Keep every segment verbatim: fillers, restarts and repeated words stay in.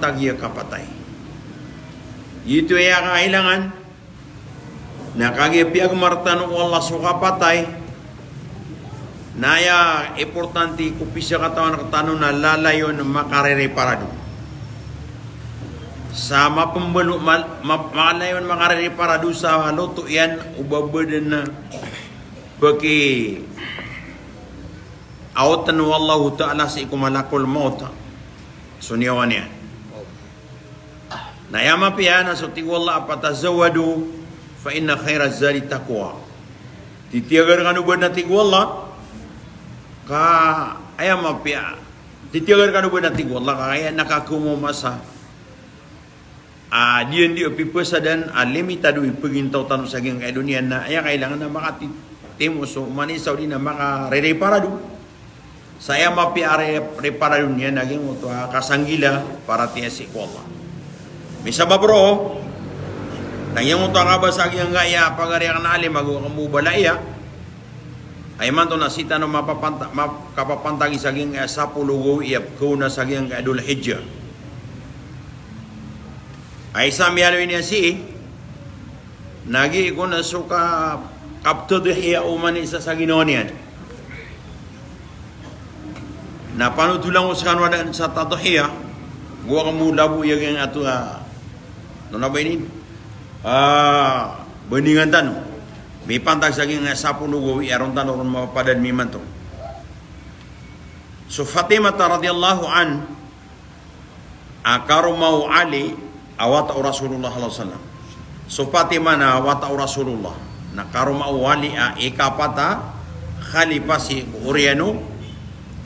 kagiya kapatay. Ito aya kailangan, na kagiya piyagmar tano o Allah so kapatay, na aya importante ko pisakatawan rktano na lalayon makarereparado. Sa mapmbalo, mal-, ma-, lalayon makarereparado sa loto iyan o ba bdn na pki-, aotan o Allahu Ta'ala sii ko malakul maut so niyawa niyan. Na aya mapiya na so tig o Allah a, "Fatazawwadu fa inna khayra zadi taqwa." Titiyaga rkano badn a tig o Allah, ka aya mapiya. Titiyaga rkano badn a tig o Allah, ka aya na kakomo masa a, di andi a pipasadan a limitado i pagintaw tano sa giyangkaya doniya na aya kailangan na makatitimo so oman i isa odi na makarereparado. Sa aya mapiya a re-, reparado niyan na giyangkoto a kasanggila paratiyaya sii ko Allah. Misabap roo, na giyangkoto a kabasa a giyangkaya pagari akn a alim ago kambobala iya. Aya imanto na sii tano mapapanta-, map-, kapapantagi sa giyangkaya sapolo gawii a pkaona sa giyangkaya Dhul Hijjah. Aya isa miyaaloy niyan sii, na gii ko na so ka-, kaptadhiya o oman i isa sa ginawa niyan. Na panotolan ko skano a daan sa tadhiya, go akn bo labo iya giyangkoto a, ano na ba ini? Ah, bandingan tano. Mipantag sa giyangkaya sapolo gawii a ron tano ron mapapadalm imanto. So Fatimah radhiyallahu anha, a karoma o Ali a wata o Rasulullah sallallahu alaihi wasallam. So Fatima na wata o Rasulullah. Na karoma o Ali a ikapat a khalifa sii ko oriyan o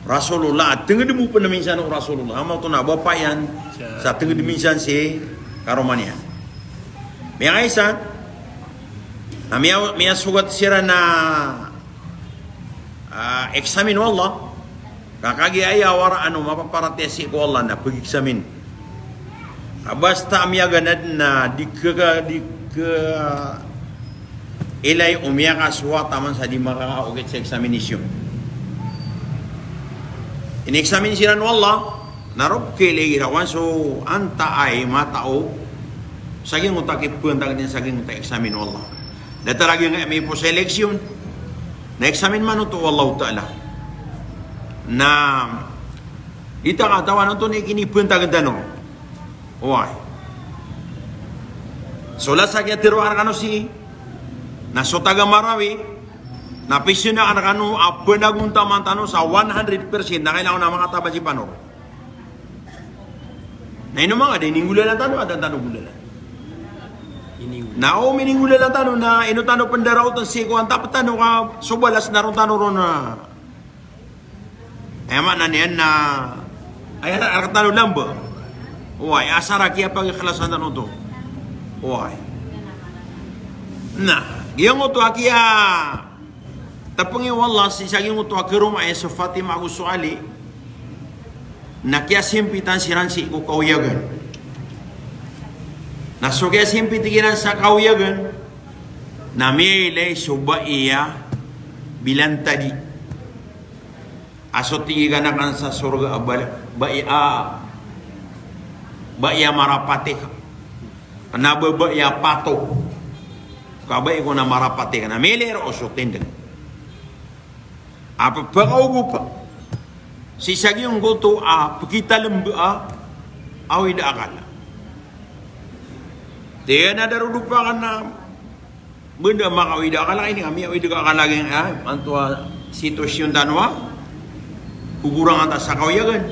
Rasulullah. A tngd bo pn minsan o Rasulullah. Aya maoto na bapa iyan sa tngd minsan si karoma niyan. Miyaisa, na miya-, miyasogat siran a, ah, examine o Allah. Ka kagiya aya waraan o mapaparatiyaya sii ko Allah na pag-examine. Ka basta a miyaganad na di ka, di ka ilay o miyakasowa taman sa di makakaokit sa examination. In-examine siran o Allah, na roo pkhailay iran so antaa i matao sa giyangkoto a kipantag niyan sa giyangkoto a examine o Allah. Datar a giyangkaya miyapoon sa election, na examine man oto o Allahu Ta'ala. Na di ta katawan antonaa i kinipantagn tano. Oway. So lasa kiyatharo akn rkano sii, na so taga Marawi, na pizaan akn rkano a panagontaman tano sa one hundred percent na kailangan on a makatabad si Panor. Na ino man ka di ininggolalan tano, adn tano nggolalan. Ininggolalan. Na o mininggolalan tano, na ino tano pndaraotn sii ko antap tano ka so balas na ron tano ron a. Aya maana niyan na, aya, a rktano lamba. Oway, asar a kiyapagikhlasan tano oto. Oway. Na giyangkoto a kiya Tapngi o Allah sii sa giyangkoto a karoma iyan so Fatima ago so Ali, na kiyasimpitan siran sii ko kaoyagan. Na so kiyasimpit kiran sa kaoyagan, na miyailay so bai a bilantadi a so tig iran anan sa sorga a ba-, bai a, bai a marapati ka. Na ba bai a pato. Ka bai ko na marapati ka na miyailay roo so tindg a pphakaogopa sii sa giyangkoto a pkitalmba a awid a akal. Tiyan a darodopa ka na bnda makaawid a akal, ini kami awid a akal lagid a, ah, anto a sitwasyon tano a kogorangan ta sa kaoyagan.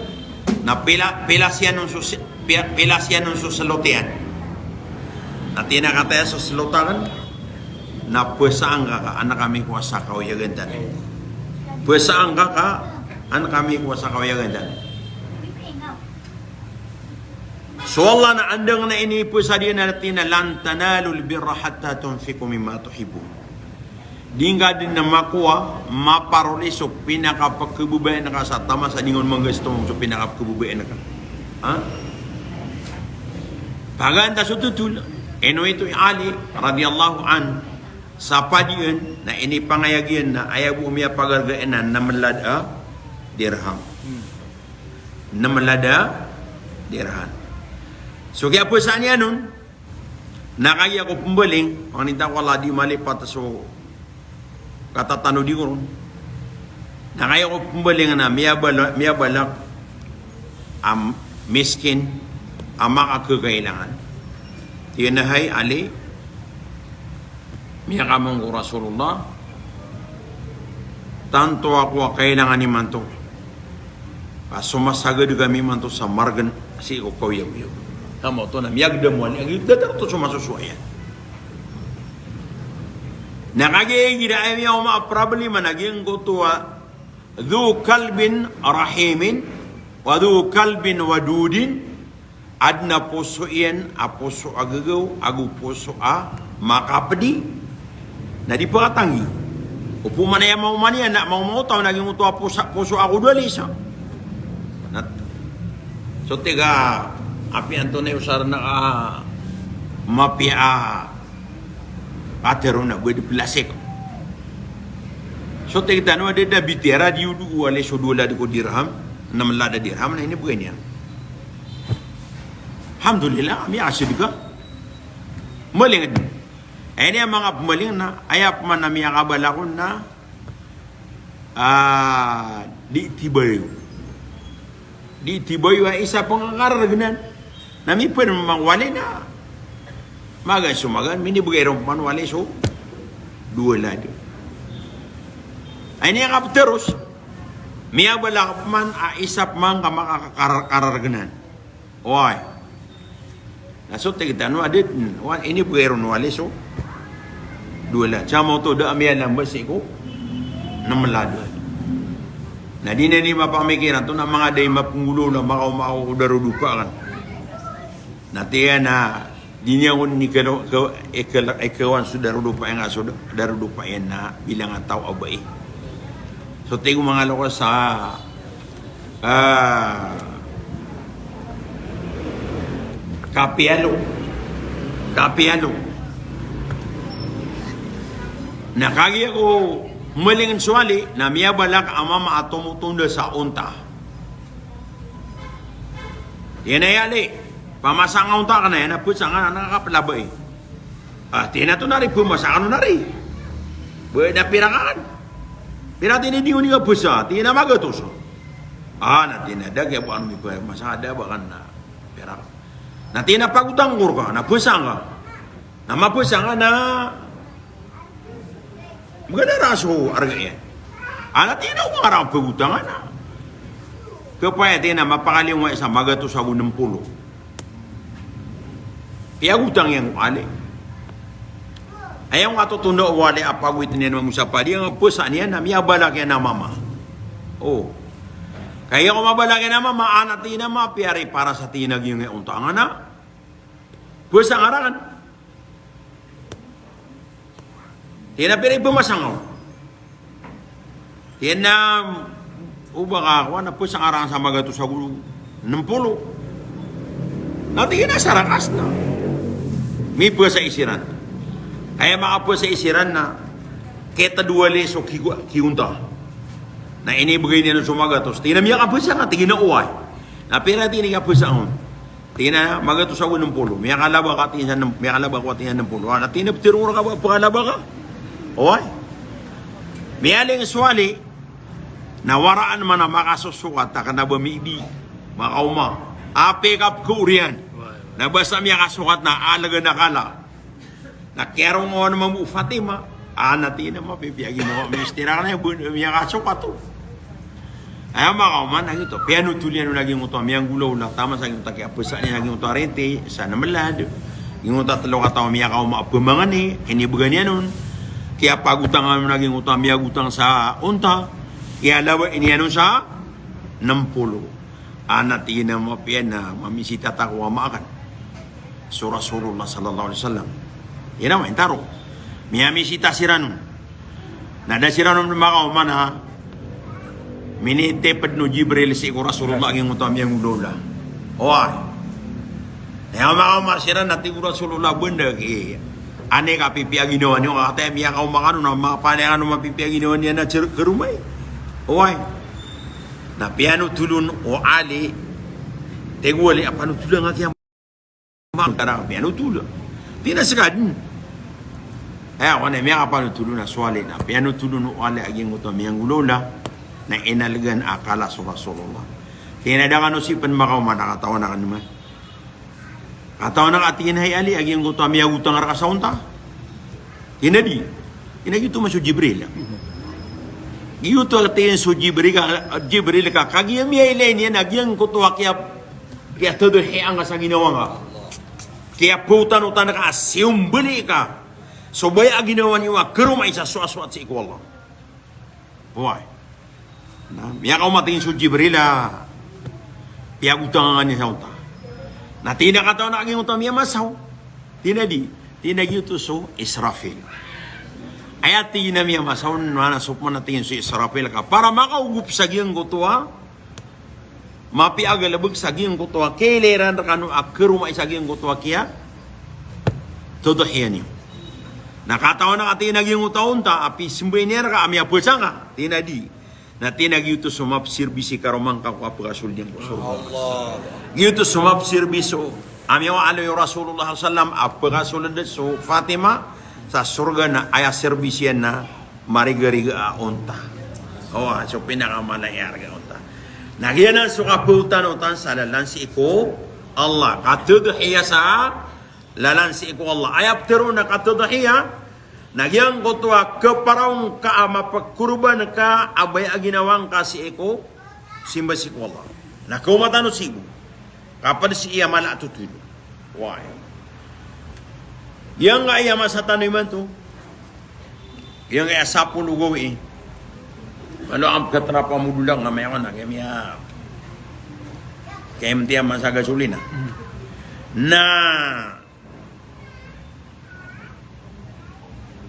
Na pila, pila siyan on so si-, pila, pila siyan on so slot iyan. Na tig iyan a kataya so slot akn, na pzaan ka ka an kami kowa sa kaoyagan tano. Pzaan ka ka an kami kowa sa kaoyagan tano. So Allah na andang na inipasad iyan a tig iyan a, "Lan tanalul birra hatta tunfiqu mimma tuhibbun." Di ngka dn na makowa, maparoli so pinakapkhababayaan ka sa taman sa di ngka on manggasto so pinakapkhababayaan ka. Ha? Pagaan ta so totol. Ino ito i Ali radhiyallahu anhu, sa padiyan na inipangayag iyan na aya bo miyapagarga iyan na nm lad a dirham. Nm lad a dirham. So kiyapasaan iyan on, na kagiya ko pembaling, pangninta ko Allah di malipat so katatanodi ko ron. Na kagiya ko pembaling na miyabala-, miyabalak a miskin, a makakekailangan. Tig iyan a, "Hay Ali, miyakamang ko Rasulullah, tanto ako a kailangan imanto. Ka so masagad kami imanto sa margen sii ko kaoyagoyag." Ka maoto na miyagedam o Ali, a giyoto datar oto so masosowa iyan. Na kagiya igira a miyaoma a problema na giyangkoto a dhu qalbin rahimin, wa dhu qalbin wadudin, aden a poso iyan a poso a gegaw, ago poso a makapedi. Na di pekatanggi. Opama na aya maoma niyan na maoma o taw na giyangkoto a poso, poso a kodolisa. Na so tig a, apiya antonaa i osaren a mapiya a kateron a bo di plastik. So tig tano a da, da bitiara di odo o Ali so dowa lad ko dirham, nem lad a dirham, na inibegay niyan. Alhamdulillah, miyasedka. Maling. Ini a manga pemaling na, aya pman a miyakabalak on na, ah, di tibayo. Di tibayo a isa pn a kararagnan. Na mipd mambo o Ali na magaan so magaan, minibgay ron pman o Ali so dowa lad. Ay niyan kapteros, miyabalak pman a isa pman ka makakar-, kararagnan. Oway. Na so tig tano a di, hmm, wan, inibgay ron o Ali so dowa lad. Sa maoto da a miyanamba sii ko nem lad. Na di niyan di mapamikiran to na manga da i mapenggolawla, makaoma ako ko darodopa aken. Na tig iyan a di niyan kon ikalo-, ke-, ikal-, ikawan so darodopa iyan, so da-, darodopa iyan na bilang a taw a bai. So tig o manga lokes a, ah, kapiyalo. Kapiyalo. Na kagiya ko maling so Ali, na miyabalak a mama a tomotonda sa onta. Tig iyan a, "Ya Ali, pamasa nga onta aken." Aya na pesa nga na kapelabai. Ah, tig iyan a, "Tonaa ri pemasa aken on, Ali? Ba na pira ka aken?" "Pira?" tig iyan a, "Di ngka pesa." Tig iyan a, "Magatos." Ah, na tig iyan a, "Da, kiyabaan mi pemasa, da ba aken na pira ka." Na tig iyan a, "Pagotang ko rka, na pesa nga." Na mapesa nga na magadara so arga iyan. Ana tig iyan a, "Oba nga rka pagotangan a." Kepaya tig iyan a mapakaliyo nga isa magatos ago nem polo. Piyagotang iyan ko Ali. Aya nga totonda o Ali a pagowit iyan mamosapad iyan, pesa niyan na miyabalak iyan a mama. O. Kagiya ko mabalak iyan a mama, ana tig iyan a mapiya ri para sa tig iyan a giyangkai a onta nga na pesa nga raken. Tig iyan a, "Pira i pemasa nga on?" Tig iyan a, "Oba ka kowan, pesa nga raken sa magatos ago nem polo." Na tig iyan a, "Sa rakas na." Mipesa i siran. Aya makapesa i siran na kitedowa lad so ki-, kiyonta. Na inibegay niyan so magatos. Tig iyan a, "Miyakapesa ka?" Tig iyan a, "Oway." Na, "Pira?" tig iyan a, "Kapesa on." Tig iyan a, "Magatos ago nem polo." "Miyakalaba ka?" tig iyan a, "Nem-, miyakalaba ako," tig iyan a, "nem polo." "Ana," tig iyan a, "Petero rka ba pekalaba ka?" Oway. Miyaling so Ali, na waraan man a makasosokat a kena ba miidi, makaoma. Apiya kapekaoriyan. Na basta miyakasokat na alaga na kala. Na kiyarongowan mambo o Fatima, ana tig iyan a mapipiya ginawa, mister aken na bo miyakasokat o. Aya makaoma na giyoto, piyanotol iyan on a giyangkoto a miyanggolawla, taman sa giyangkoto a kiyapesa niyan a giyangkoto a rente, sa nem lad, giyangkoto a telo kataw a miyakaoma a pemangni, inibegay niyan on, kiyapagotangan on a giyangkoto a miyagotang sa onta, kiyalaba iyan on sa nem polo. Ana tig iyan a mapiya na mamisita ta ko ama aken. So Rasulullah sallallahu alaihi wasallam. Ino, intaro. Miyamisita siran on. Na da siran on makaoma na minitiped o Jibril sii ko Rasulullah a giyangkoto a miyanggolawla. Oway. Aya makaoma siran na tig o Rasulullah, "Benda ki, ane kapipiya ginawa niyo, kataya miyakaoma kano na mapalaya kano mapipiya ginawa niyan a cer-, keroma i." Oway. Na piyanotol on o Ali, tig o Ali a panotola nga kiya Kada ka piyanotol. Tig iyan a seka den. Aya ko na miyakapanotol na so wali na piyanotol o wali a giyangkoto a miyanggolawla na inalegan a kala so Rasulullah. Tig iyan a da kano sii pen makaoma na katawan aken man. Katawan aken, tig iyan, hay Ali, a giyangkoto a miyagotang reka sa onta. Tig iyan a di. Tig iyan a giyoto man so Jibril. Giyoto, tig iyan, so Jibril ka, Jibril ka, kagiya miyailay niyan a giyangkoto a kiya, kiyatadhiya ngka sa ginawa ngka. Kiyapawtanotan ka a siyombali ka so baya a ginawa niyo a karoma i sa soasoat sii ko Allah. Oway. Na miyakaoma, tig iyan, so Jibril a piyagotangan iyan sa onta. Na tig iyan a katawan aken a giyangkoto a miyamasaw. Tig iyan a di. Tig iyan a giyoto so Israfil. Aya, tig iyan, a miyamasaw na, na so pman, tig iyan, so Israfil ka para makaogop sa giyangkoto a mapiya a galebek sa giyangkoto a kiyailay iran rekano a karoma i sa giyangkoto a kiyatadhiya niyo. Na katawan aken, tig iyan, a giyangkoto a onta a pisembayi niyan reka a miyabasa ngka. Tig iyan a di. Na tig iyan a giyoto so mapsirbisi karoma ngka ko a pekasold iyan ko sorga. Allah. Giyoto so mapsirbisi a miyaaloy o Rasulullah sallallahu alaihi wasallam a pekasold so Fatima sa sorga na aya sirbisi iyan na marigariga a onta. Oway, so pinakamala i arga a onta. Na giyanan so kapawtanotan sa lalan sii ko Allah. Katadhiya sa lalan sii ko Allah. Aya petero na katadhiya na giyangkoto a keparaw ngka a mapekorban ka a baya a ginawa ngka sii ko simba sii ko Allah. Na kaoma tano sii bo. Kaped sii a mala a totol. Oway. Giyangkaya masa tano imanto. Giyangkaya sapolo gawii. Malo ampekat rapa modolang a mayawan a kaya miya, kaya mtiya masa gasolina. Na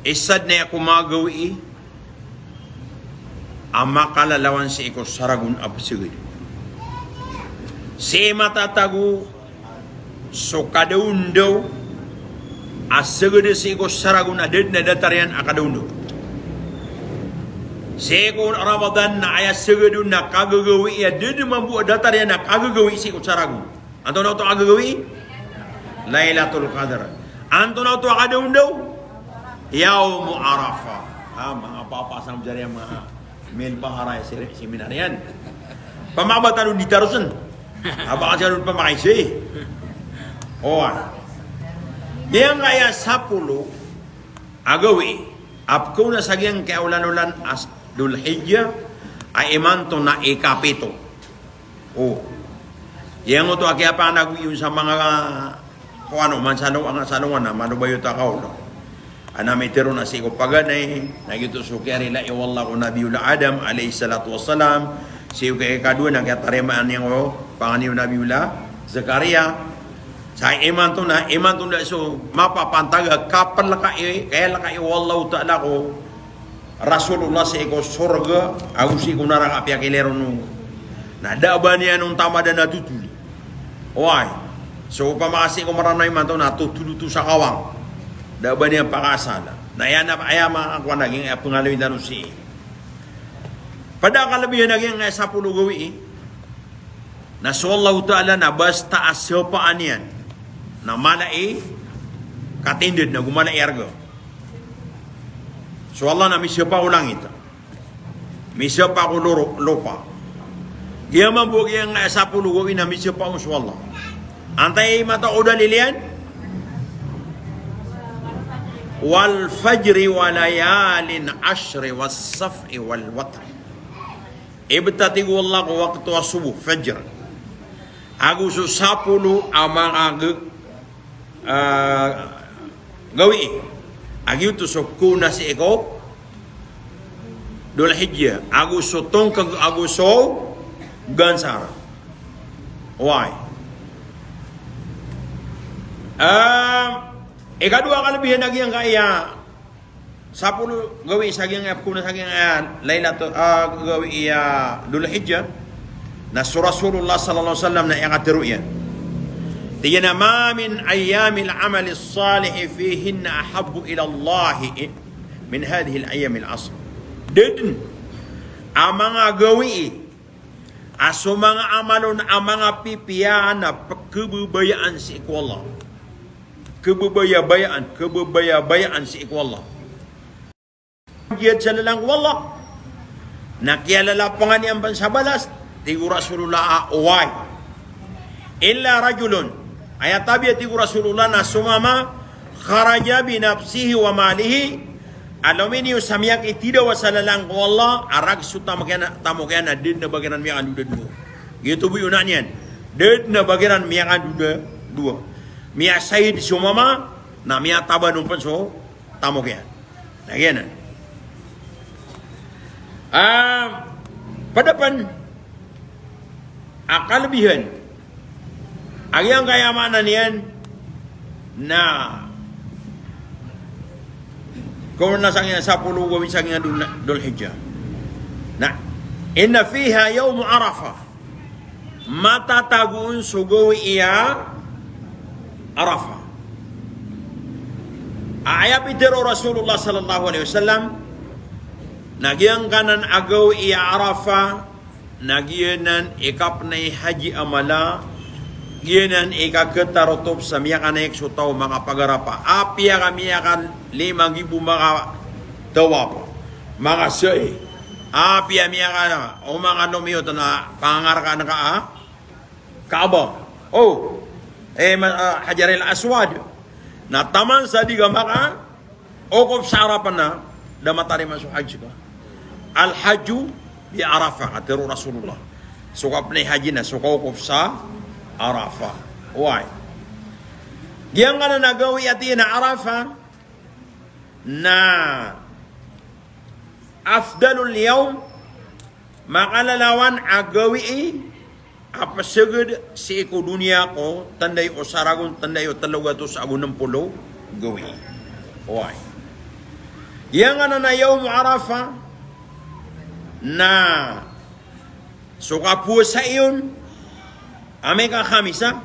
isa den aya ko manga gawii a makalalawan sii ko saragon a peseged. Sii matatago so kadaondaw a seged sii ko saragon a da den a datar iyan a kadaondaw. Sii ko Ramadan na aya seged on na kagagawii a da den mambo a datar iyan a kagagawii sii ko saragon. Antonaa oto a gagawii? Lailatul Qadr. Antonaa oto a kadaondaw? Yawmu Arafah. Ah, manga papa sa mjari a manga milbahara i seminar iyan. Pamakabatano di tarosen. Aba ka siya ron pamakaisay. Oway. Giyangkaya sapolo a gawii a pekaona sa giyangkaya olan-olan a Dhul Hijjah a imanto na ikapito. O. Giyangkoto a kiyapanagoy on sa manga, ko ano, man sa lo-, sa longan a mano ba oto a kaolo. A na mitero na sii ko paganay, na giyoto so kiyarilai o Allah ko Nabiyullah Adam alayhis salatu wassalam, sii ko ikadowa na kiyatarimaan iyan ko pangni o Nabiyullah Zakaria. Sa imanto na, imanto na so mapapantag a kapelkai, kiyalkai o Allahu Ta'ala ko Rasulullah sii ko sorga ago sii ko naraka a piyakiilay ron on. Na da a ba niyan on tamadan a totoli. Oway. So opama ka sii ko Meranaw imanto na totoli oto sa kawang. Da a ba niyan pakaasala. Na aya na, aya manga kowan a giyangkaya pengaloy tano sii. Ped a kalebihan a giyangkaya sapolo gawii. Na so Allahu Ta'ala na basta a siyapaan iyan na mala i katinded na go mala i arga. So Allah na misiyapa ko langit. Misiyapa ko loro-, lopa. Giya mambo giyangkaya sapolo gawii na misiyapa on so Allah. Antaa i matao o dalil iyan? Wal fajri wa layalin ashri was shaf'i wal watr. Ibtad, tig o Allah, ko wakto a sobo, fajr. Ago so sapolo a manga g-, ah, gawii. A giyoto so pekaona sii ko Dhul Hijjah. Ago so tongkeg, ago so gansar. Oway. Ah, ikadowa a kalebihan a giyangkaya sapolo gawii sa giyangkaya pekaona sa giyangkaya Lailatul, ah, gawii a Dhul Hijjah, na so Rasulullah sallallahu alaihi wasallam na aya katero iyan. Tig iyan a, "Ma min ayyamil amali salihi fihinna ahabbu ila Allahi min hadhihil ayyamil ashr." Da den a manga gawii a so manga amal on a manga pipiya na pekebabayaan sii ko Allah. Khababayabayaan, khababayabayaan sii ko Allah. Jihad sa lalan ko Allah. Na kiyalalapangan iyan pn sa balas, tig o Rasulullah a oway. Illa rajulun. Aya tabiya, tig o Rasulullah, na so mama, kharaja bi nafsihi wa malihi. Alominiyo sa miyakitidawa sa lalan ko Allah, a rakhs o tamok iyan, tamok iyan na da dn a ba kiran miyakandoda dowa. Giyoto bo i onaan iyan. Da dn a ba kiran miyakandoda dowa. Miyasahid so mama, na miyataban on pn so tamok iyan. Na giyanan. Ah, pd pn a kalebihan. A giyangkaya maana niyan na, kaon na sangin a sapolo gawii sangin a Dhul, Dhul Hijjah. Na, inna fiha yawm Arafah. Matatago on so gawii a Arafah. A aya pitharo o Rasulullah sallallahu alaihi wasallam, na giyangkanan a gawii a Arafah, na giyanan i kapnay haji a mala, giyanan i kakhatarotop sa miyakanaik so taw makapagarapa. Apiya ka miyakalima nggibo makatawaf, makasa'i. Apiya miyaka, o makanomiyot na pangangarkaan ka a Kaaba. O, eh, ma-, ah, Hajaril Aswad. Na taman sa di ka makaokop sa Arafah na da matarima so hajj ka. Al-hajju bi Arafah, katharo o Rasulullah. So kapnay haji na so kaokop sa Arafah. Oway. Giyangkanan a gawii a tig iyan a Arafah na afdalul yawm, makalalawan a gawii a psagad sii ko doniya ko tnday o saragon, tnday o tlo gatos ago nm polo gawii. Oway. Giyangkanan a yawm Arafah na so kapowasa iyon, amay ka Khamis a,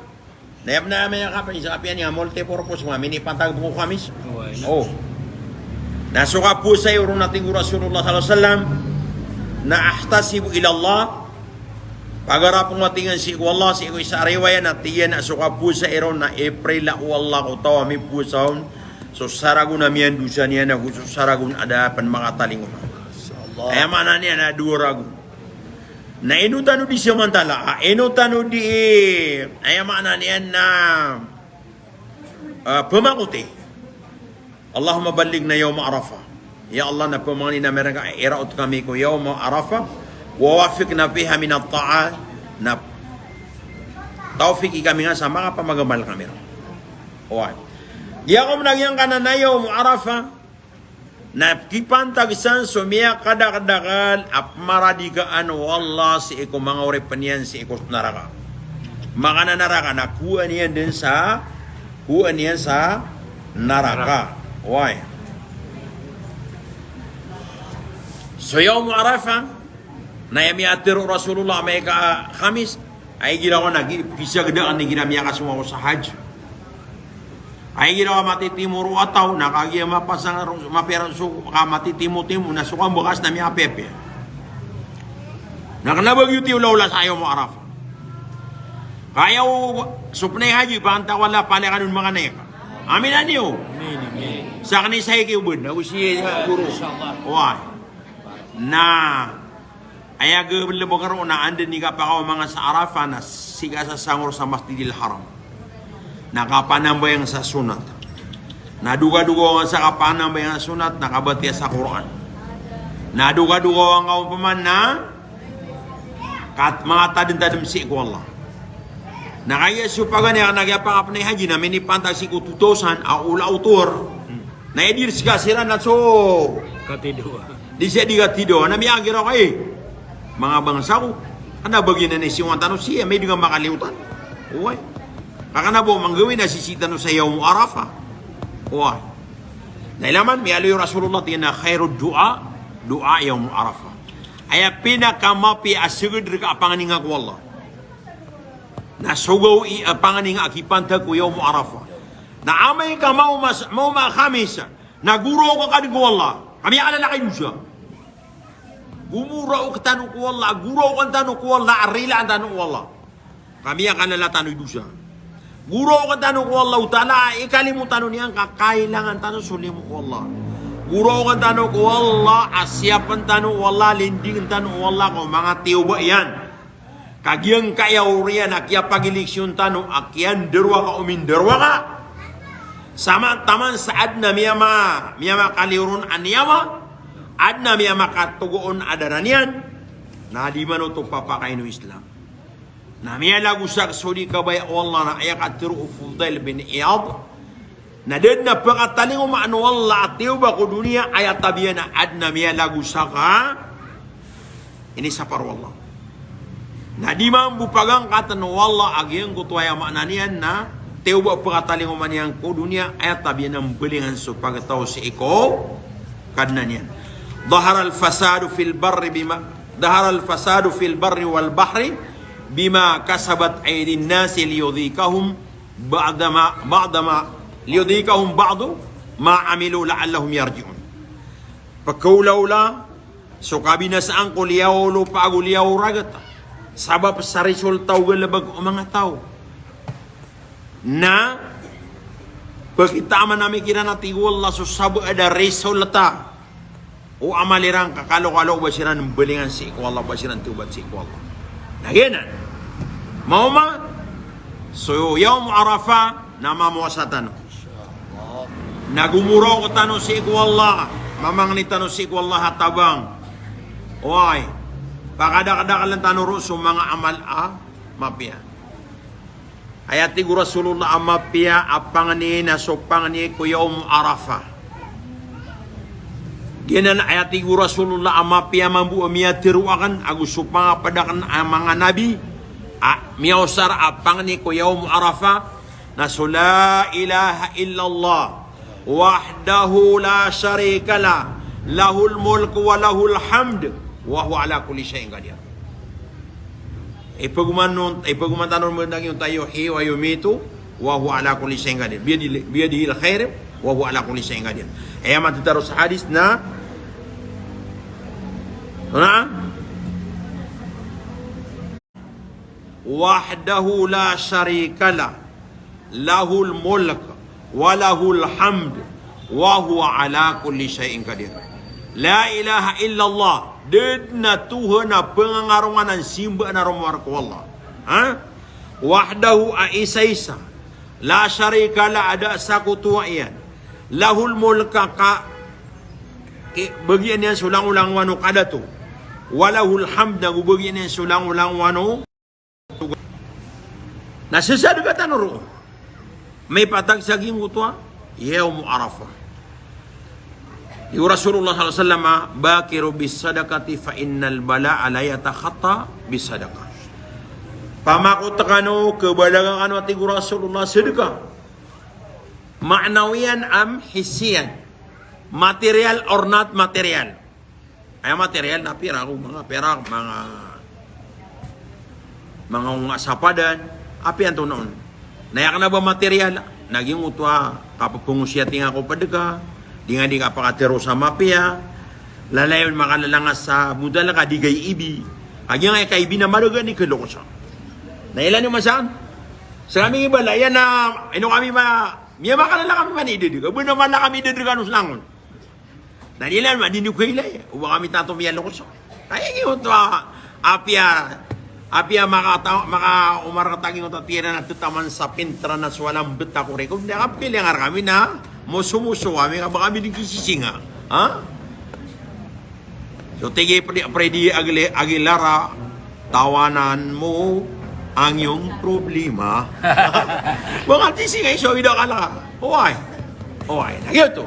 na aya pn a amay ka Khamis a, apiya niyan a multi-purpose, ma minipantag bo ko Khamis. Oway. O. Na so kapowasa iron na tig o Rasulullah sallallahu alaihi wasallam, na ahtasibu ila Allah, pagarap ko a tig iyan sii ko Allah, sii ko isa a riwaya na tig iyan a so kapowasa iron na iprila o Allah ko taw a mipowasa on, so saragon a miyandosa niyan ago so saragon a da pn makatalingoma. Aya maana niyan na dowa ragon. Na ino tano di samantala, a, ino tano di, aya maana niyan na, ah, pmakoti. Allahumma ballighna yawma Arafah. Ya Allah, na pamangnin ami rka, iraot kami ko yawma Arafah, wa waffiqna fiha minat ta'at, na tawfiki kami nga sa makapamagamal kami. Oway. Giya ko mnagiyangkanan a yawm Arafah, na kipantag san so miyakadakdakl a pmaradikaan o Allah sii ko manga oripn iyan sii ko naraka. Makanan a naraka na kowaan iyan dn sa, kowaan iyan sa naraka. Oway. So yawm Arafah, na aya miyatharo o Rasulullah amay ka Khamis, a igira ko na gi-, pisagdaan igira miyakasong ako sa hajj. A igira ko matitimo ro a taw, na kagiya mapasang ro, mapiya ro so, ka matitimotimo, na so kambakas na miyapiyapiya. Na kna ba giyoto i olaola sa yawm Arafah. Ka aya o so pnay haji, pantawala, palikan on makanek. Amin a niyo. Amin, amin. Sakn i saiki o bn, ago si guro. Inshallah. Oway. Na aya gabl bkaro na anda i kapakaoma nga sa Arafah na sii ka sasangor sa Masjidil Haram. Na kapanambayang sa sunat. Na dokadokawa nga sa kapanambayang sa sunat, na kabatiya sa Qur'an. Na dokadokawa nga opama na kat-, manga tadmtadm sii ko Allah. Na kagiya so paganay a kna a kiyapakapnay haji na minipantag sii ko two thousand a ola otor. Na aya di skasiran na so katidawa. Di siya di katidawa. Na miyagira ko, eh, manga bangsa ko. Kna ba giyanan i siyowan tano siya, amay di nga makaliyotan. Oway. Ka kna ba o manggawii na sisii tano sa yawm Arafah. Oway. Na ilay man, miyaaloy o Rasulullah, tig iyan a khairud du'a, du'a yawm Arafah. Aya pinakamapiya a sagad rka a panganinga ko Allah. Na so gawii a panganinga a kipantag ko yawm Arafah. Na amay ka maoma, maoma a Khamis, na goraok ka dn ko Allah. Ka miyakalalakaw i dosa. Goraok tano ko Allah, goraok tano ko Allah, a rilaan tano ko Allah. Ka miyakalala tano i dosa. Goroken tano ko Allahu Ta'ala a ikalimo tano niyan ka kailangan tano so limo o Allah. Goroken tano ko Allah a siyapen tano o Allah, lindingen tano o Allah ko manga tiyoba iyan. Ka giyangkaya oriyan a kiyapageleksyon tano a kiyandarowaka o mindarowaka. Sama taman sa aden a miyama, miyamakaliyo ron a niyawa, aden a miyamakatogoon a dara niyan, na di man oto papakain o Islam. Na miyalagosak so di kabaya o Allah na aya katharo o Fudail bin Iyad. Na da den a pekatalingomaan o Allah a tiyoba ko doniya, aya tabiya na aden a miyalagosak a inisapar o Allah. Na di mambo pagangkaten o Allah a giyangkoto aya maana niyan na tiyoba pekatalingomaan iyan ko doniya, aya tabiya na mbalingan so pagtaw sii ko Kadnan iyan. Dhahara al-fasadu fil barri bima, dhahara al-fasadu fil barri wal bahri bima kasabat aydin nasi liyudhiqahum ba'da ma, ba'da ma, liyudhiqahum ba'da ma amilu la'allahum yarji'un. Pekaolaola so kabinasaan ko liyawaw o lopa ago liyawaw o ragat, sabap sa resulta o galebek o manga taw. Na pekitaman ami kiran a tig o Allah so sabaad a resulta o amal iran ka kalokalo o ba siran mbalingan sii ko Allah, o ba siran tiyobat sii ko Allah. Na giyanan. Maoma, so Yawm Arafah na mamowasa tano. Na gomorok tano sii ko Allah, mamangni tano sii ko Allah a tabang. Oway, pakadakdakelen tano ron so manga amal a mapiya. Aya tig o Rasulullah a mapiya a pangni na so pangni ko Yawm Arafah. Giyanan aya tig o Rasulullah a mapiya mambo a miyatharo aken ago so pangaped aken a manga nabi a miyaosar a pangni ko Yawm Arafah na so la ilaha illallah wahdahu la sharika lah, lahul mulk wa lahul hamd, wa huwa ala kulli shay'in qadir. Ipegoman on, ipegoman tano on, mendang iyon tayo, yuhyi wa yumitu, wa huwa ala kulli shay'in qadir. Biyadi, biyadihil khair, wa huwa ala kulli shay'in qadir. Aya matitaros hadis na, na? Wahdahu la sharika lah, lahul mulk, wa lahul hamd, wa huwa ala kulli shay'in qadir. La ilaha illallah, da den a Tuhan a pengangarongan a simbaan a romowar ko Allah. Ha? Wahdahu, a isaisa. La sharika lah, a da a sakotowa iyan. Lahul mulk, ka, ki, bagian iyan so langolangowan o kadato. Wa lahul hamd, ago bagian iyan so langolangowan o Na sesadka tano roo. Mipatag sa giyangkoto a Yawm Arafah. Tig o Rasulullah sallallahu alaihi wasallam, "Bakiru bis sadaqati fa innal bala'a la yatakhatta bis sadaqah." Pamakot kano, kabalaga kano, tig o Rasulullah, sadka. Ma'nawiyan am hissiyan. Material or not material. Aya material na pira ko manga perak, manga, manga onga sa padan, apiya antonaa on. Na aya kena ba material, na giyangkoto a kapepengosiyati nga ko ped ka, di nga di ka pakatharo sa mapiya, lalayon makalalangas sa modal ka di ka iibi. Kagiya nga aya kaibi na maraga ni kalokosa. Na ilay niyo masaan? Sa kami iba la, aya na, ino kami ma, miyamakalala kami man ided ka, ba na mala kami ided ka no sa langon. Na di lan, ma, di niyo kailay. O ba kami tanto miyalokoso. Ay, giyoto a, apiya, apiya makata-, makaomar ka ta giyoto a tiran a tetaman sa pinteran a so alam beta ko record. Di ka pili nga kami na moso-moso kami, ka ba kami di kisisinga. Ha? So, tig i Fre-, Freddy Aguile-, Aguilar a, "Tawanan mo ang iyong problema." Ba nga ti si ngay so ida ka la. Oway. Oway. Na giyoto.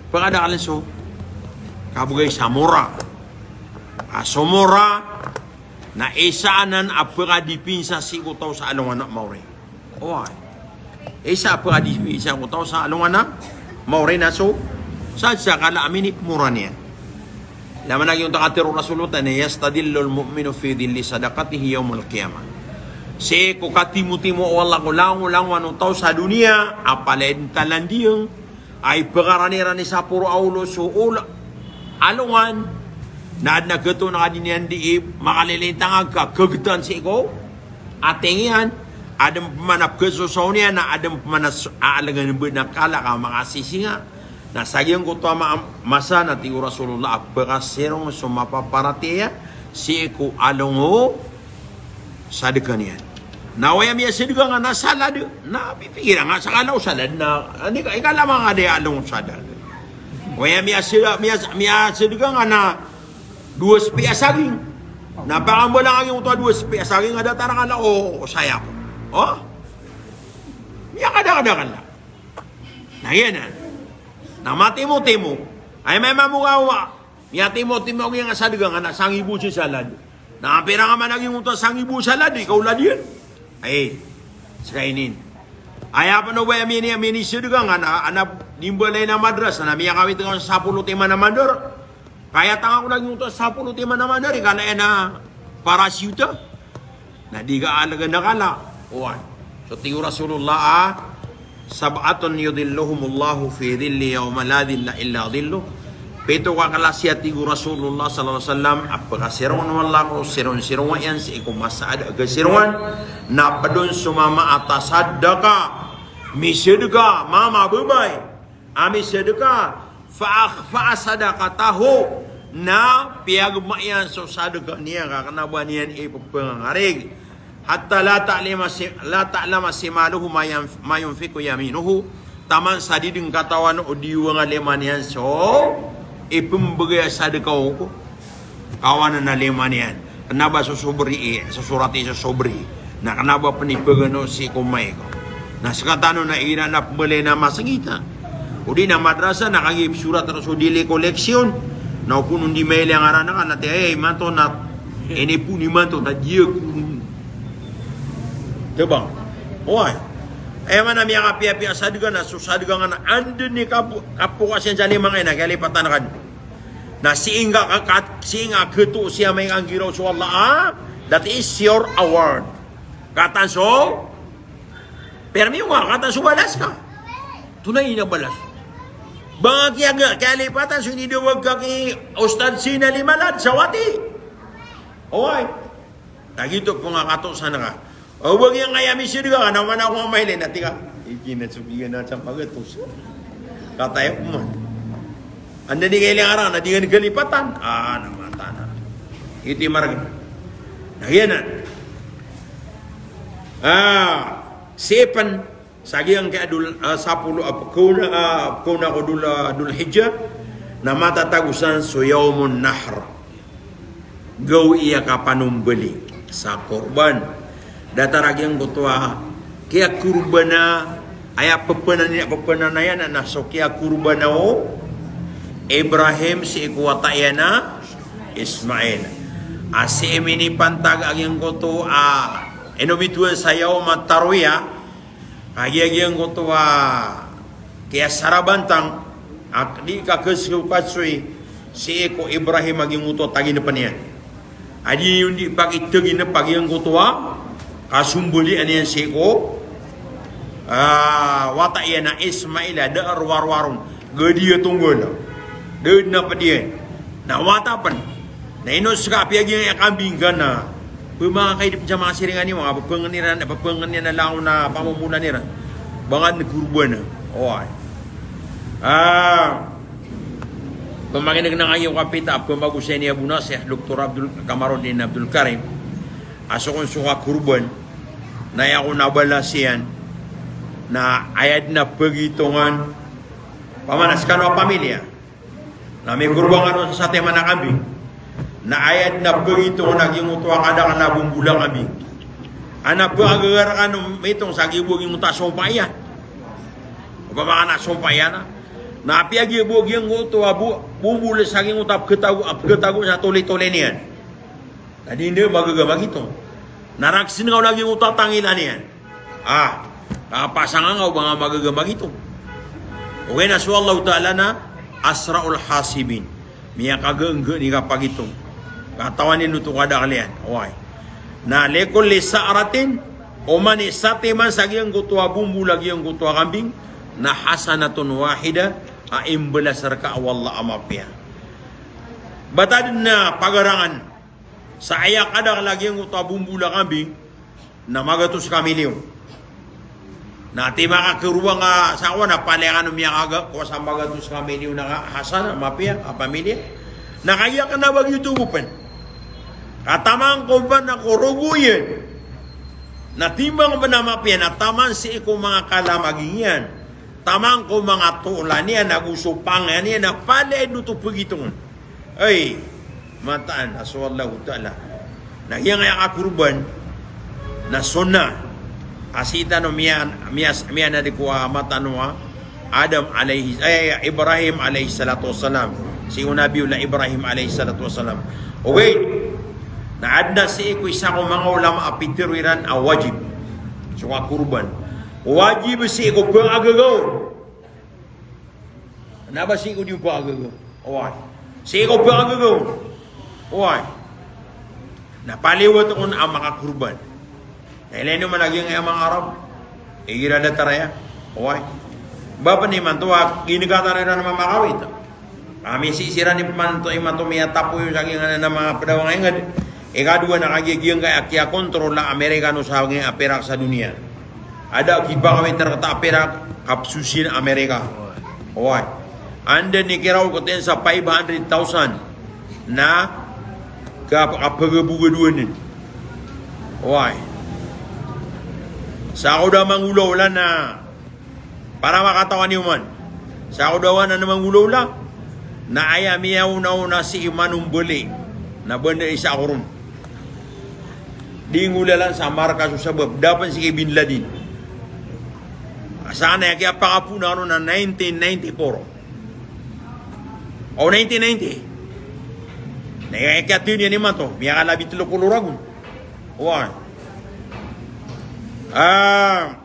Pekadakelen so kabegay sa mora. A so mora na isa anan a pekadipinsa sii ko taw sa alongan a maori. Oway. Isa a pekadipinsa ko taw sa alongan a maori na so, sa, sa kala a minipemora niyan. Laman lagi on ta katharo o Rasulullah na, "Yastadhillul mu'minu fi dhilli sadaqatihi yawmal qiyamah." Sii ko katimotimo o Allah ko langolangowan o taw sa doniya, a palaya den talandiyeng, a ipekarani iran i saporo a olo so ol-, alongan, na aden a getoon a ka di niyan di i makalilintang a ka-, kagetan sii ko ateng iyan, Adn pman a pkhasosaw niyan na adn pman a so-, a alngan bn a kala ka makasisinga. Na sa giyangkoto a ma-, masa na tig o Rasulullah a pkhasirong so mapaparatiyaya sii ko alongan o sadka niyan. Na aya miyasadka nga na salad, na pipikira nga sa kala o salad na, ani ka, ikala manga di alongan o salad. Aya miyasa-, miyas-, miyasadka nga na dowa spi a saging. Na pakambala nga giyangkoto a dowa spi a saging a datar a kala o, o sayap. O? Miyakadakadakl. Na giyanan. Na matimotimo. Ay, may mamogawa. Miyatimotimo a giyangkai a sadka nga na sangibo si salad. Na pira nga man a giyangkoto a sangibo salad, ikaw lad iyan. Ay, ska inin. Aya pn o ba aya mini-, minisadka nga na, na di mbala iyan a madrasa, na miyakawit ka sa sapolo timan a mandar. Kaya tanga ko lagid oto a sapolo timan a mandar, ikala iyan a parasiyuta. Na di ka algn a kala. Oway. So tig o Rasulullah a, "Sab'atun yudhilluhumullahu fi dhillihi yawma la dhilla illa dhilluh." Pito ka klasi a tig o Rasulullah sallallahu alaihi wasallam a pkhasirongan o Allah ko siron-sirongan iyan sii ko masa a da a kasirongan, na pd on so mama a tasaddaqa, misadka, mama, babay a misadka, fa akhfa'a sadaqatahu, na piyagma iyan so sadka niyan ka kna ba niyan ippangarig, hatta la ta'lama si-, la ta'lama shimaluhu ma yanf-, ma yunfiqu yaminuhu, taman sa di dn katawan o diwang a lima niyan so ipmbgay a sadka o ko kawanan a lima niyan. Kna ba so sobri i, so sorat i so sobri. Na kna ba pn ipagano sii ko mike. Na ska tano na igira na pmbalayin a masgit a, odi na madrasa, na kagiya ipsorat ron so daily collection. Na o kon on di mailay a ngaran ka na tig a, "Ay, imanto na, inipon imanto na di ako." Tabang. Oway. Aya maana a miyakapiyapiya a sadka na so sadka nga na anda i kapo-, kapokas iyan sa lima nga iyan na kalipatan ka dn. Na sii nga ka-, ka-, sii nga khato sii a may kanggiraw so Allah a, that is your award. Katan so permi nga, katan so balas ka. Tonaa i balas? Ba nga kiya-, kiyalipatan so inidawag ka ki Ustadh Sinali Malad sa Wati. Oway. Lagid oto pn nga katosan ka. O ba giyangkaya misadka ka na mana ko mailay na tig a, "Iki na so bigan a sa pagatos." Kataya pman. Anda di kailay a ngaran na di ka kalipatan. Ah, na mata na. Ito i margn. Na giyanan. Ah, sii pn sa giyangkai a dol-, ah, sapolo a pkaona, ah, pkaona ko dol-, ah, Dol Hijjah, na matatago san so Yawmun Nahr. Gawii a kapanombali sa korban. Datar a giyangkoto a kiyakorbana, aya pphanayan, pphanayan iyan na so kiyakorbana o Ibrahim sii ko wata iyan a Ismail. A sii minipantag a giyangkoto a inomitowan sa Yawm at-Tarwiyah, kagiya giyangkoto a kiyasarabantang a di kakhasokasoy sii ko Ibrahim a giyangkoto a taginpn iyan. A di niyan di pakitaginp a giyangkoto a kasombalian iyan sii ko, ah, wata iyan a Ismail a da a rowarowa ron. Gadi a tonggal. Da dn a pd iyan. Na wata pn. Na ino ska a piyagiyangkaya kambing ka na pmangakaid pn sa manga siringan iyan, manga pphangn iran, pphangn iyan a langon a pamomolan iran. Ba nga dn korbana. Oway. Ah, pmakineg na kagiya ko kapita a pmagosay niyan a bo na si Doktor Abdul, Kamaruddin Abdul Karim. A so kon so kakorban. Na aya kon a balas iyan. Na aya dn a pagitongan. Pamana skano a pamilya. Na mikorban kano sa satiman a kambing. Na aya dn a pagitongan a giyangkoto a kadakl a bombol a kambing. Ana pagagar kano mitong sa giya bo giyangkoto a sompa iyan. Opama ka na sompa iyan na. Na apiya giya bo giyangkoto a bo-, bombol sa giyangkoto a pkhatago, a pkhatago sa tolitoli niyan. Na di niyan magaga magitong. Na rakhsn ka o lagid oto a tangilan iyan. Ah, kapasang ka o ba nga magaga magitong. Ogaid na so Allahu Ta'ala na asra'ul hasibin. Miyakagaga i kapagitong. Katawan iyan oto kadakl iyan. Oway. Na likulli sha'ratin, oman i satiman sa giyangkoto a bombol a giyangkoto a kambing, na hasanatun wahidah, a imbalas rka o Allah a mapiya. Btad na pagarangan. Sa aya kadakl a giyangkoto a bombol a kambing, Na magatos ka milyon. Na tig a makakorban ka sa kowan na palaya kano miyakaga, kowa sa magatos ka milyon na ka, hasanah, mapiya a pamilya. Na kagiya kna ba giyoto bo pn. Ka taman ko ba na ko rogo iyan. Na timbang ba na mapiya, na taman sii ko manga kalamaging iyan. Taman ko manga tolan iyan, ago so pangayan iyan, na palaya i oto pgitongan. Ay, mataan a so Allahu Ta'ala. Na giyangkaya a korban na sunnah. A sii tano miya-, miya-, miyanadi ko ama tano a Adam alayhi, ay, Ibrahim alayhis salatu wassalam. Sii ko Nabiyullah Ibrahim alayhis salatu wassalam. Okay. Na adn a sii ko isa ko manga ulama a pitharo iran a wajib so korban. Wajib sii ko pagagaw. Na ba sii ko di pagagaw. Oway. Sii ko pagagaw. Oway. Na paliwat on a makakorban. Na ilay niyo man a giyangkaya manga Arab. Igira datar aya. Oway. Ba pn imanto a ginigatan iran a mamakawit. Kami sii siran imanto, imanto miyatapoy sa giyangkaya na manga pd a manga ingd. Ikadowa na kagiya giyangkaya a kiyakontrol a Amerikano sa giyangkaya a pirak sa doniya. Ada a kipakawit rkta a pirak, kapsosin Amerika. Oway. Anda i kiraw ko ten sa five hundred thousand na kap-, kapagabogadoan. Oway. Sa ko da manggolawla na para makatawan iyo man. Sa ko da wan a manggolawla na aya miyaonaona sii manombali na banda isa koron. Di nggolalan sa marka so sabap, da pn sii ki Bin Laden. Sa kna aya kiyapakapoon kano na nineteen ninety-four. O nineteen ninety. Na aya kiyatharoa niyan imanto, miyakalabi tlo polo ragon. Oway. Ah,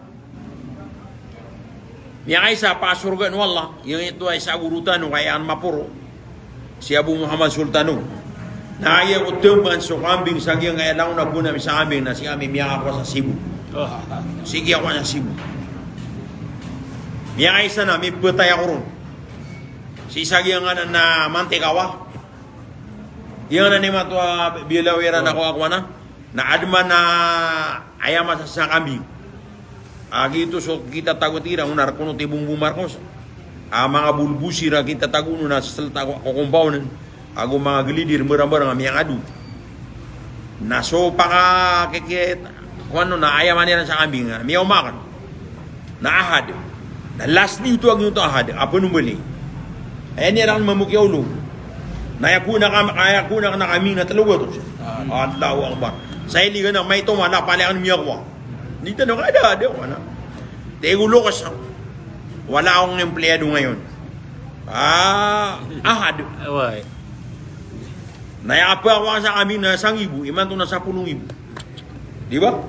Miyakaisa a pasorgaan o Allah, giyangkoto a isa a goro tano, kaya an maporo, si Abu Muhammad Sultano. Na aya ko tmban so kambing sa giyangkaya langon a bo na misa kambing na sii kami miyakakowa sa Cebu. Sii kiyakowa sa Cebu. Miyakaisa na mipatay ako ron. Sii sa giyangkanan a Mantikawa. Giyangkanan imanto a biyalaw iran a kowa-kowa na. Na adn man a aya masa sa kambing. A giyoto so kitatago iran, o na rk on o Tibong bo Marcos. A manga bolbosir a kitatago on na slt ko compound. Ago manga glidir, mbarambarang a miyangado. Na so paka-, kiki-, kowan on na aya man iran sa kambing, a miyaoma akn. Na Ahad. Na last day oto a giyoto a Ahad, a panombali. Aya niyan rk mambo kiyaolog. Na aya ko na kam-, aya ko na kna kambing na tlo gatos. Ah. Allahu Akbar. Sa iligan a maito man, na palaya akn miyakowa. Di tano ka da, da, wala. Tig o loks, wala akong empleyado ngayon. Ah, Ahad. Oway. Na aya kapakowa sa kambing na sanggibo, imanto na sapolo nggibo. Di ba?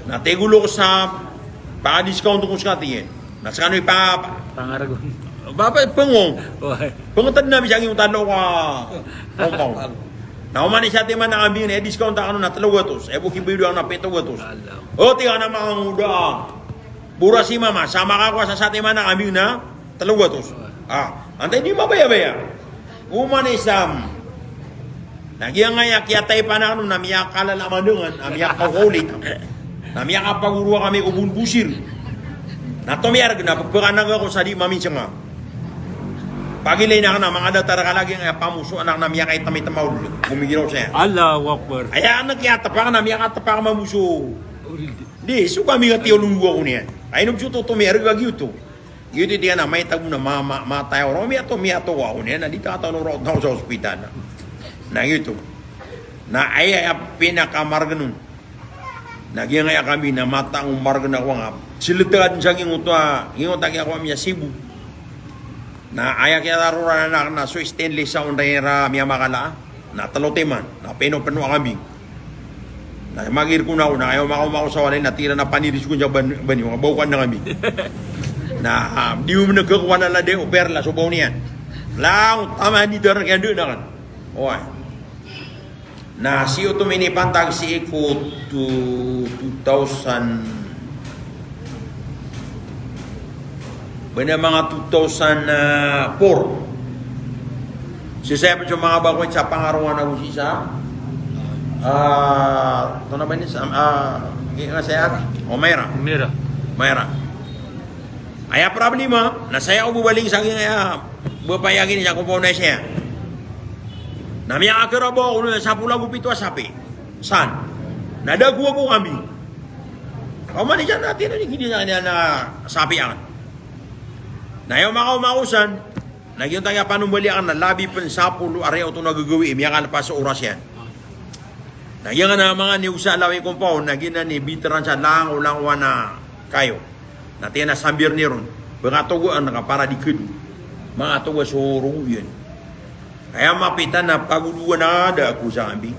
Na tig o loks a, paka-discount ko ska, tig iyan. Na skano i pa-, pa-, Pangargon. Ba, pa-, pangong. Oway. Pangtad na bisa giyoto a tlo ka compound. Na oman i satiman a kambing na aya discount akn on na tlo gatos. Aya bo kibayadan akn na pito gatos. Allah. O, tig iyan a mangoda. Bora si mama, sa makakowa sa satiman a kambing na tlo gatos. Ah, antaa i di mabayabaya. Oman i sam. Na giyangkaya kiyataypan akn on na miyakalalaman dengan, na miyakakaulit. Na miyakapagoroa kami ko bolbosir. Na tomiyarg na pphakanaga ko sa di maminsnga. Pagilay na kna, manga datar ka lagid aya pamoso anak na miyakaitam-itam a olo. Gomigiraw saya. Allahu Akbar. Aya anak kiyatpak na miyakatpak mambo so. Di, so kami nga tiyolong ko niyan. Ay, no, so to, tomiyarg a giyoto. Giyoto i tiyan a maitago na ma-, ma-, matay a oro, miyato, miyato ako niyan, na di ta katawan o roo sa ospital na. Na giyoto. Na aya, aya pinakamargn on. Na giyangkaya kambing na matang o margn ako nga. Siltad sa giyangkoto a, giyangkoto a kiyakowa mi a Cebu. Na aya kiyataroran anak na so stainless sa onday ra miyamakala. Na tlo timan, na pinopno a kambing. Na magirk on ako, na aya omak-omak ako sa walay na tig iran a paniris kon sa ban-, bani, o ba okan na kambing. Na, ah, di mo mnggk ko walala di, o perla so baw niyan. Langon, taman di darn kiyandaan akn. Oway. Na sii oto minipantag sii ko two, two thousand, banda manga two thousand four. Sii saya pn so manga bakoy sa pangarowan ako sii sa, Ah, ito na ba ini? Sa, ah, nga saya, Umaira. Umaira. Umaira. Aya problema, na saya o babaling sa giya, bapaya gini sa compound na saya. Na miyakakira ba ako na sapolo ago pito a sapi. San? Na da ko ako kambing. Kaman iyan na tino ni gidi na, na, na sapi aken. Na iyo makaw makosan, na giyoto a panombali aken na labi pen sapolo a riyaw oto na gagawii, miyakalpas so oras iyan. Na giyanan a manga niyosa a laway compound, na giyanan i biteran sa langolangowan a kayo. Na tiyan a sambir niron, ba nga togo an ka para di kedo. Manga togo so rogo iyan. Aya mapita na pagodowan a da ako sa kambing.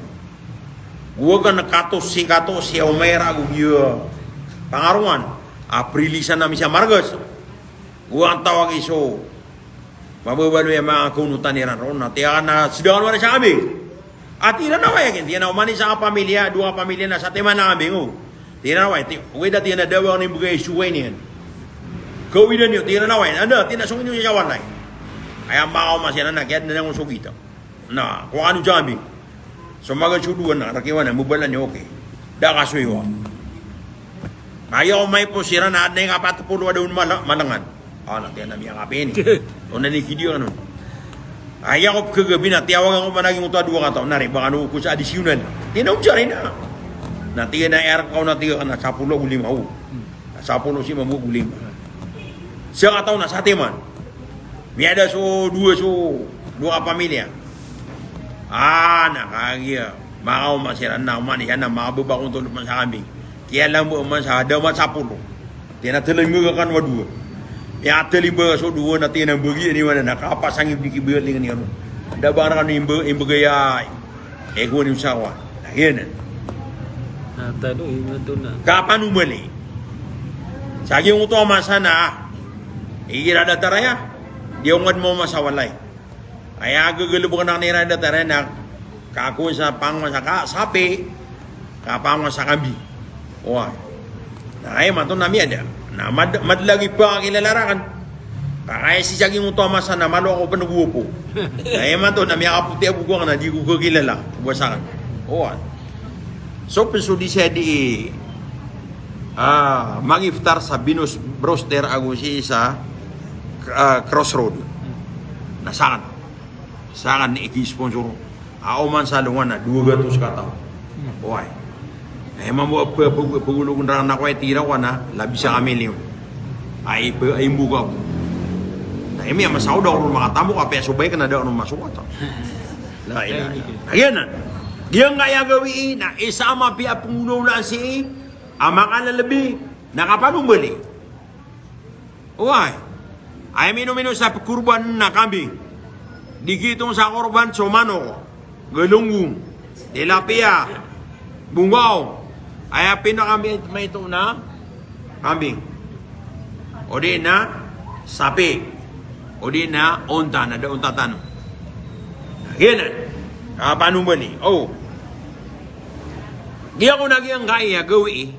Go aken katosi, katosi a Umaira ago giya pangarowan a prilisan ami sa margas. Go aken tawagi so mababaloy a manga kaonotan iran ron, na tiyan a sedakan wari sa kambing. Ati iran a wai aken, tiyan a oman i isa ka pamilya, dowa ka pamilya na satiman a kambing, o. Tiyan a wai, ti, wida tiyan a dawang ni mbegay suway niyan. Kawidan iyo, tiyan a wai, anda, tiyan a song inyo sa walay. Aya makaw masiran na kiyad na nang sogita. Na, ko ano sa kambing. So maga so dowa na, rakiwan na, mabalan iyo, okay. Da ka so iwa. Aya o maipos iran na adn a ikapat polo a daon mala-, malangan. Ah, na tiyan a miyakapini. O na ni kidiyo ano. Aya ko pkagabi na tiyawagan ko man a giyoto a dowa kataw. Na riba kano ko sa additional. Tiyan a omsari na. Na tiyan a erkaw na tiyan a sapolo ago lima o. Na sapolo si mambo ago lima. Sa kataw na satiman. Miyada so dowa so, dowa ka pamilya. Ah, na kagiya. Makaw masiran na oman iyan na mababa kon tolo man sa kambing. Kiyalambo man sa damat sapolo. Tiyan a telo i mbaga kan wa dowa. Iya telo i mbaga so dowa na tiyan a mbagi ani wana na kapasang i biki bali ngani ano. Da ba na kan imba-, imbagay a ego ni usawa. Ayan. Na talo i mato na. Kapanombali. Sa giyoto a masa na igira da taraya. Di ongad mo masawalay. Aya gagalebek na kanira da taraya na kakon sa pangon sa ka, sapi, kapangon sa kambing. Wa. Na aya mato na miyada. Na mad-, madlagi pa kilala raken. Kakaya si saging oto a masa na malo ako panagopo. Na aya mato na miyakapoti a boko aken na di ko kakilala. Wa saken. Wa. So, pen so di saya di, ah, mangiftar sa Venus Brewster ago si isa, ah, Crossroad. Na saken. Saken i ki-sponsor. Aw man sa longan na dowa gatos kataw. Oway. Ay, mambo a pa-, pa-, pagologon raken na kowa i tira ko na, labis a kamilyon. Ay, pa-, ay, mboka ko. Na imi a masaod ako ron makatamok, apiya so bike na da ako ron masokat. La ilaha illallah. Ayan na. Giyangkaya gawii na isa a mapiya a pengolawlaan sii a makalelebi na kapanombali. Oway. Ay mino-mino sa pekorban na kambing. Di gitong sa korban so manok, galunggong, tilapia, bonggaw. Aya pinakamaito na kambing. O di na sapi. O di na onta, na da onta tano. Giyanan. Kapanombali. O. Giya ko na giyangkaya gawii.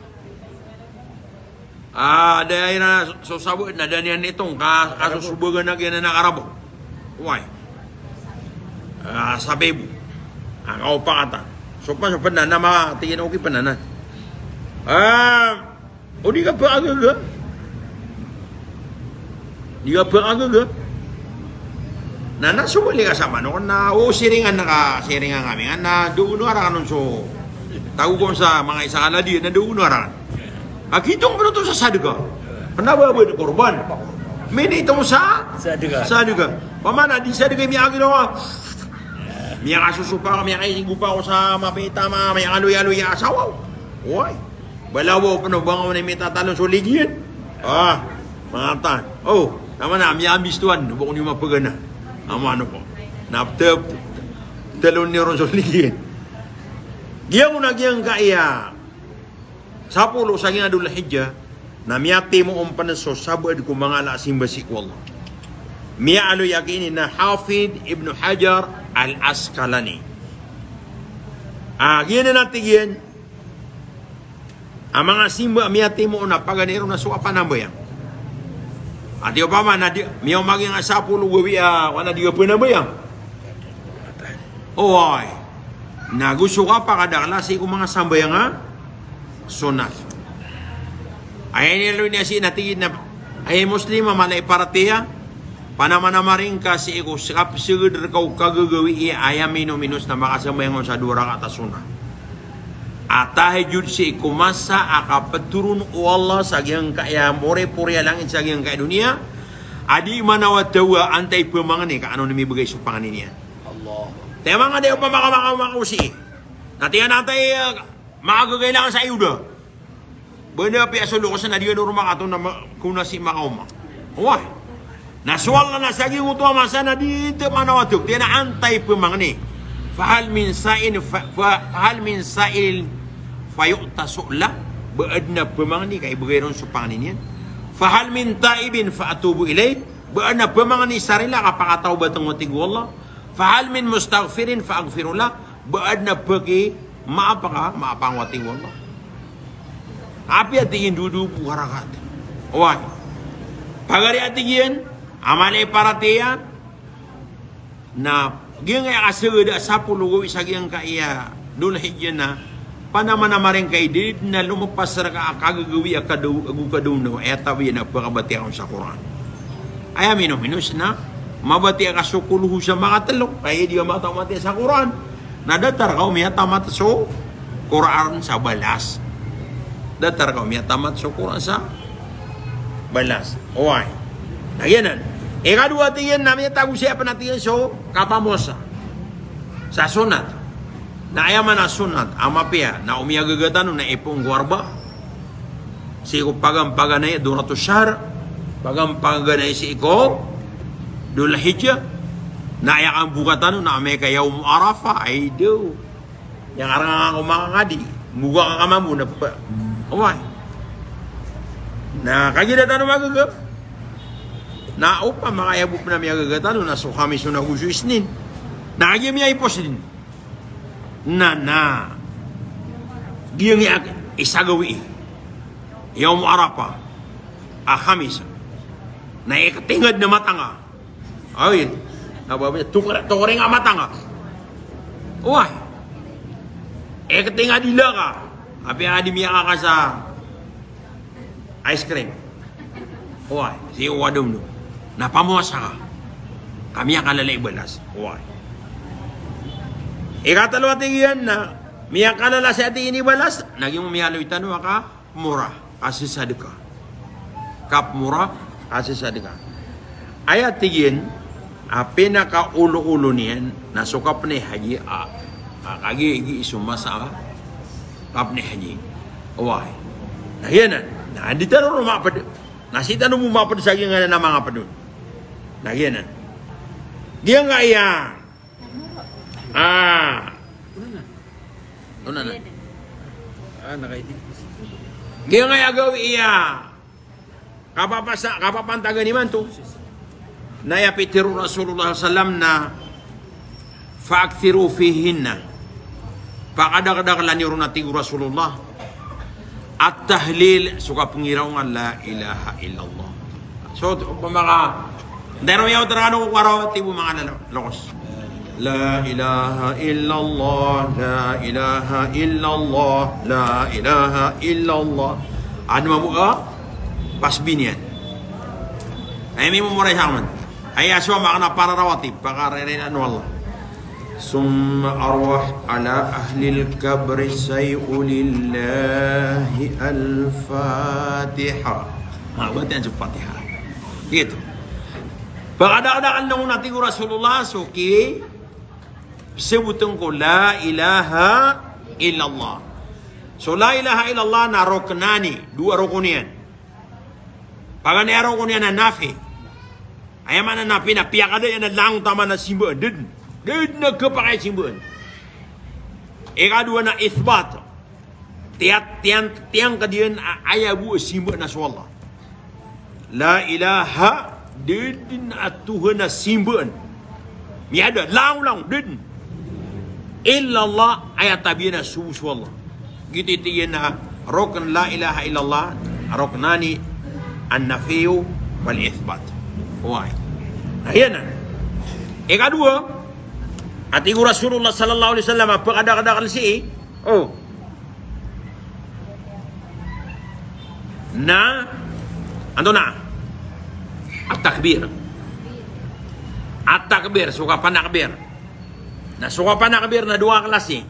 Ah, da iran so sabo na da niyan itong ka, kasosobagan a giyanan a karabak. Oway. Ah, sabi bo. Ah, kaopakatan. So pa, so pa na, na ma, tig iyan, okay pa na na. Ah, o di ka pa agaga. Di ka pa agaga. Na, na, so bali ka sa manok na, o, siringan na ka, siringan kami nga, na, doon o arakan on so, tago ko sa manga isa ka ladi, na doon o arakan. Akitong penoto sa sadaka. Kena ba ba korban? Mini itong sa sadaka. Sadaka. Pamana di sadaka miyakaginawa. Miyakasusupa, miyakaisigopa ko sa mapita, ma, miyakaloy-aloy a asawa. Oway. Balaw o peno ba nga mitatalon so ligiyan. Ah, mangatan. O, tama na, miyambistoan, bokon iyo mapagana. Ama ano ko. Naptep, talon niyo ron so ligiyan. Giya ko na giyangkaya sapolo sa giya Dhul Hijjah, na miyatimo on pen so sabaad ko manga ala a simba sii ko Allah. Miyaaloy a giya ini na Hafid Ibn Hajar Al-Asqalani. Ah, giyanan a tig iyan, a manga simba a miyatimo on na paganay ron na so a panambayang. Ati opama na di, miyaoma giyangkaya sapolo gawii a, wana di a panambayang. Oway. Na go so kapakadakl a sii ko manga sambayang a sunnat. Aya inialoy niyan sii na tig iyan a, hay Muslim a mala i paratiyaya, panamanamari ngka sii ko kapsagad rka o kagagawii a aya minominos na makasambayang on sa dowa rakaat a sunnat a tahajjud sii ko masa a kapetoron o Allah sa giyangkaya moripori a langit sa giyangkaya doniya, a di manawataw a antaa i pamangni ka an on mibgay so pangni niyan. Allah. Tiyamangni o pamaka-, maka-, maka-, o sii. Na tiyan antaa i, ah, makagagay lang sa iyada. Banda piya so loks na di ka normal ato na ma-, kona sii makaoma. Oway. Na so Allah na sa giyoto a masa na di ta manawataw. Tiyan antaa i pamangni. Fahal min sa'in fa-, fa-, fahal min sa'il fayu'ta su'lah. Ba adn a pamangni ka ibgay ron so pangni niyan. Fahal min ta'ibin fa atubu ilayh. Ba adn a pamangni sa rila ka pakatawbat ngka, tig o Allah. Fahal min mustaghfirin fa aghfir lah. Ba adn a pakimaapa ka, maapa ngka, tig o Allah. Apiya tig iyan dowa-dowa bo a rakaat. Oway. Pagari a tig iyan a mala i paratiyaya na giyangkaya kasagad a sapolo gawii sa giyangkaya Dhul Hijjah na panamanamari ngka i da dn a lomapas rka a kagagawii a kadaw, ago kadawndaw, aya tabiya na pkabatiya on sa Qur'an. Aya minominos na mabatiya ka so Qul hu sa makatlo, ka aya di ka mataw matiya sa Qur'an. Na datar ka o miyatamat so Qur'an sa balas. Datar ka o miyatamat so Qur'an sa balas. Oway. Na giyanan. Ikadowa tig iyan na miyatago sii a pn a tig iyan so kapamowasa sa sunnat. Na aya maana a sunnat a mapiya na o miyagaga tano na ipoon ko arba. Sii ko pagan-paganay a dawratus shahr, pagan-paganay sii ko Dhul Hijjah. Na aya kamboka tano na amay ka Yawm Arafah, ay daw. Aya karanganga ko manga kadi, mboka ka mambo na pa. Oway. Na kagiya da tano magaga. Na opama ka aya bo pn a miyagaga tano na so Khamis on ago so Isnin. Na kagiya miyaipos dn. Na, na giyangkaya isa gawii, Yawm Arafah a Khamis, na iktinga dn a mata ngka. Oway. Na ba, tokor-, tokoring a mata ngka. Oway. Iktinga dila ka. Apiya di miyakaka sa ice cream. Oway, sii ko wadom do. Na pamowasa ka. Ka miyakalala i balas. Oway. Ikatlo a tig iyan na miyakalala sii a tig iyan i balas, na giyoto miyaaloy tano a kapmora, kasasadka. Kapmora, kasasadka. Aya tig iyan a pinakaolo-olo niyan na so kapnay haji a, a, kagiya igi so masa a kapnay haji. Oway. Na giyanan. Na di tano ron mapd. Na sii tano bo mapd sa giyangkanan a manga pd on. Na giyanan. Giyangkaya. Ah. Ona na. Ah, nakaidi. Giyangkaya gawii a kapapasa-, kapapantagan imanto. Na aya pitharo o Rasulullah sallallahu alaihi wasallam na, "Fa akthiru fihinna." Pakadakdakla niyo ron, a tig o Rasulullah, at-tahlil, so kapngiraw a la ilaha illallah. So, opama ka, ndaro miyaw tara ano ko karo, tibo manga lalo-, lokes. La ilaha illallah, la ilaha illallah, la ilaha illallah. Ano mambo a pasbiniyan. Ay, mi mo moray sa man. Aya so a makna para rawatib, pakaririna o Allah. Summa arwah ala ahlil qabri say'u lillahi al-Fatiha. Ha, batiya so Fatiha. Giyoto. Pakadakdakl on, a tig o Rasulullah, so ki-, sabotn ko la ilaha illallah. So la ilaha illallah na roknani, dowa rokon iyan. Paganay a rokon iyan na nafi. Aya maana nafi na piyakada iyan a langon taman a simbaan. Da dn. Da dn a kapakay a simbaan. Ikadowa na ithbat. Tiyat-, tiyan-, tiyangkd iyan a aya bo a simbaan na so Allah. La ilaha, da dn a Tuhan a simbaan. Miyada, langon, langon, da dn. Illallah, aya tabiya na so, so Allah. Giyoto i tig iyan a rokn la ilaha illallah, roknani an-nafyu wal ithbat. Oway. Na giyanan. Ikadowa, A tig o Rasulullah sallallahu alaihi wasallam a pkadakdakl sii, o, na antonaa? At-takbir. At-takbir, so kapanakbir. Na so kapanakbir na dowa klasi.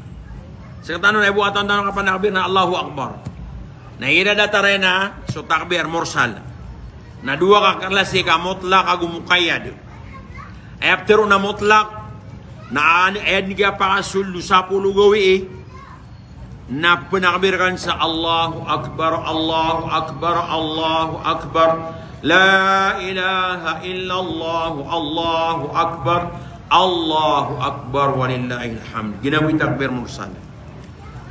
Sktano na ibo a tano kapanakbir na Allahu Akbar. Na igira datar iyan na so takbir mursal. Na dowa ka klasi, ka mutlaq ago muqayyad. Aya ptharoon a mutlaq na an-, aya dn kiyapakasold o sapolo gawii na pnakbir ka sa Allahu Akbar, Allahu Akbar, Allahu Akbar. La ilaha illallah, Allahu Akbar, Allahu Akbar, walillahil hamd. Giyanan i takbir mursal.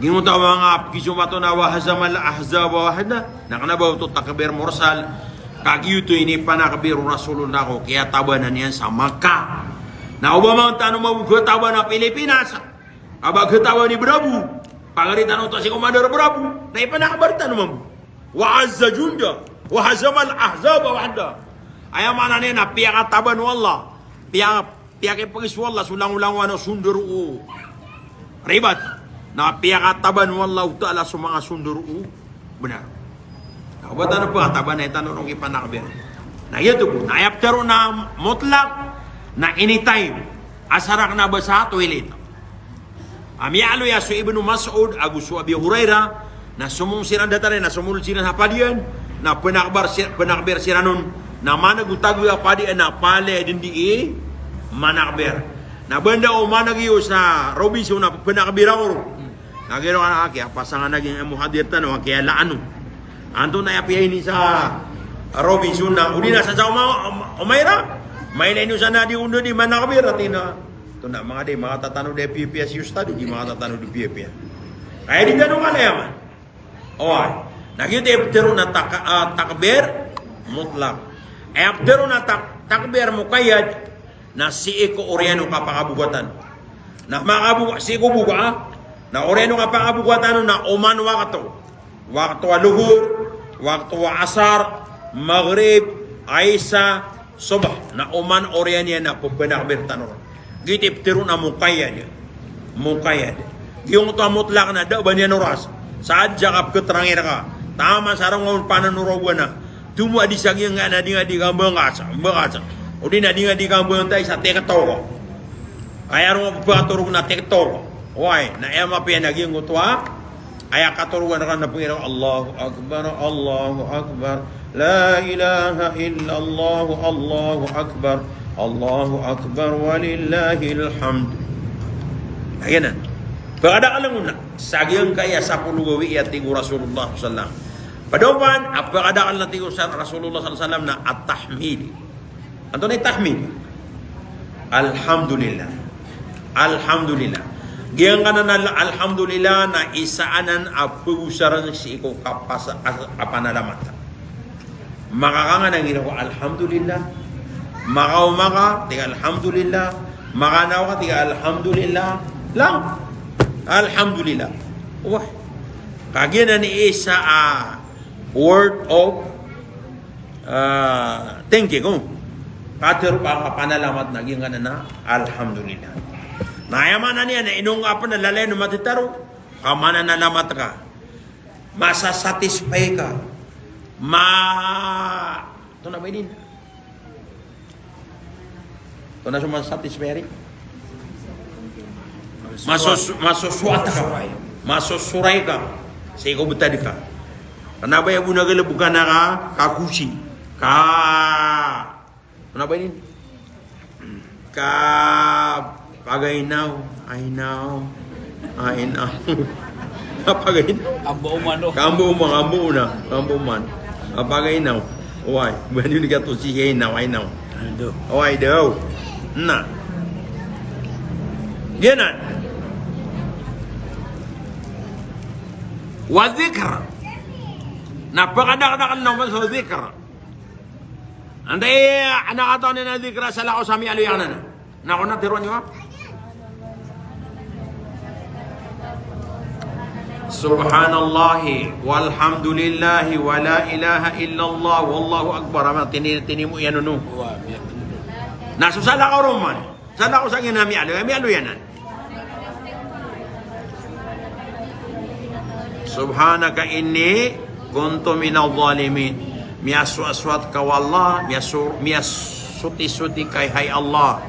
Giyoto a manga pkisomato na wa hazamal ahzaba wahda, na kna ba oto takbir mursal. Ka giyoto i inipanakbir o Rasulullah ko kiyatabanan iyan sa Makkah. Na oba man tano mambo khataban a Pilipinas, a ba khataban i Bravo, pagari tano oto si Commander Bravo, na ipanakbir tano mambo. Wa azza junda, wa hazamal ahzaba wahda. Aya maana niyan na piyakataban o Allah, piya- Piyakipgis o Allah so langolangon o sondaro o ribat. Na piyakataban o Allahu Ta'ala so manga sondaro o bnar. Na oba tano pkataban, na aya tano ron kipanakbir. Na giyoto bo, na aya ptharoon a mutlaq na anytime. Asar a kna ba sa toilet. A miyaaloy a so Ibnu Mas'ud ago so Abi Hurairah, na somong siran datar iyan, na somong siran sa padian, na pnakbar si-, pnakbir siran on, na maneg o tagoy a padian na palaya dn dii manakbir. Na banda o maneg iyo sa Robinson na pnakbir ako ron. Na giro ka na aki, a pasangan a giyangkai a muhadir tano, aki a laano. Antonaa i apiya ini sa Robinson na, odi na sa sa Uma-, Umairah, mailay niyo sa na di ondo di manakbir, ati na. Oto na manga di, makatatano di piyapiya si ustad, di makatatano di piyapiya. Aya di tano mala iyan man. Oway. Na giyoto i ptharoon a tak-, ah, takbir mutlaq. Aya ptharoon a tak-, takbir muqayyad, na sii ko oriyan o kapakabogatan. Na makaboga-, sii ko boga, na oriyan o kapakabogatan na oman wakto. Wakto a Luhur, wakto a Asar, Maghrib, Isa, Subh, na oman oriyan iyan na ppanakbir tano ron. Giyoto i ptharoon a muqayyad. Muqayyad. Giyangkoto a mutlaq na da a ba niyan oras. Sa adn sa kapkhatrangir ka. Taman sa rongowan panan o rogo na. Tomo a di sa giyangkanan a di nga di kambangasa, mbangasa. Odi na di nga di kambantay sa TikTok. Aya ron a pphakatorog na TikTok. Oway, na aya mapiya na giyangkoto a aya katorogan rka na pangiraw, Allahu Akbar, Allahu Akbar, la ilaha illallah, Allahu Akbar, Allahu Akbar, walillahil hamd. Giyanan. Pkadakl on na sa giyangkaya sapolo gawii a tig o Rasulullah sallallahu alaihi wasallam. Pd oman a pkadakl na tig o Rasulullah sallallahu alaihi wasallam na at-tahmid. Antonaa i tahmid? Alhamdulillah. Alhamdulillah. Giyangkanan a alhamdulillah na isa anan a pagosarn sii ko kapasa-, a, a panalamat. Makakangan a giraw ko alhamdulillah. Makaoma ka, tig ka alhamdulillah. Makanaw ka, tig ka alhamdulillah. Lang. Alhamdulillah. Wah. Kagiya na ini isa a word of Ah, thank you ko. Katharo ka a panalamat na giyangkanan a alhamdulillah. Na aya maana niyan na ino nga pn a lalayon o matitaro, ka mananalamat ka. Masasatisfy ka. Ma-, antonaa ba ini? Antonaa so masasatisfy ari? Masos-, masosoat ka. Masosoray ka. Sii ko btad ka. Kna ba aya bo na galbka na ka, kakosi. Ka, kna ba ini? Kapagaynaw, aynaw, aynaw. Kapagaynaw. Kambooman o. Kambooman, kambooman. Kambooman. Kapagaynaw. Oway, ba niyo di katosi aynaw, aynaw. Oway daw. Na. Giyanan. Wa dhikr. Na pkadakdakl na oman so dhikr. Antaa i anak a taw niyan a dhikr a salakaw sa miyaaloy anan? Na ko na tiroon iyo. Subhanallahi walhamdulillahi wa la ilaha illallah wallahu akbar. Ama tini-, tinimo iyan ono. Na so salakaw ron man. Salakaw sa giya na miyaaloy, miyaaloy anan. Subhanaka inni kuntu minadh dhalimin. Miyasowasowa ka o Allah, miyaso-, miyasotisoti ka hay Allah.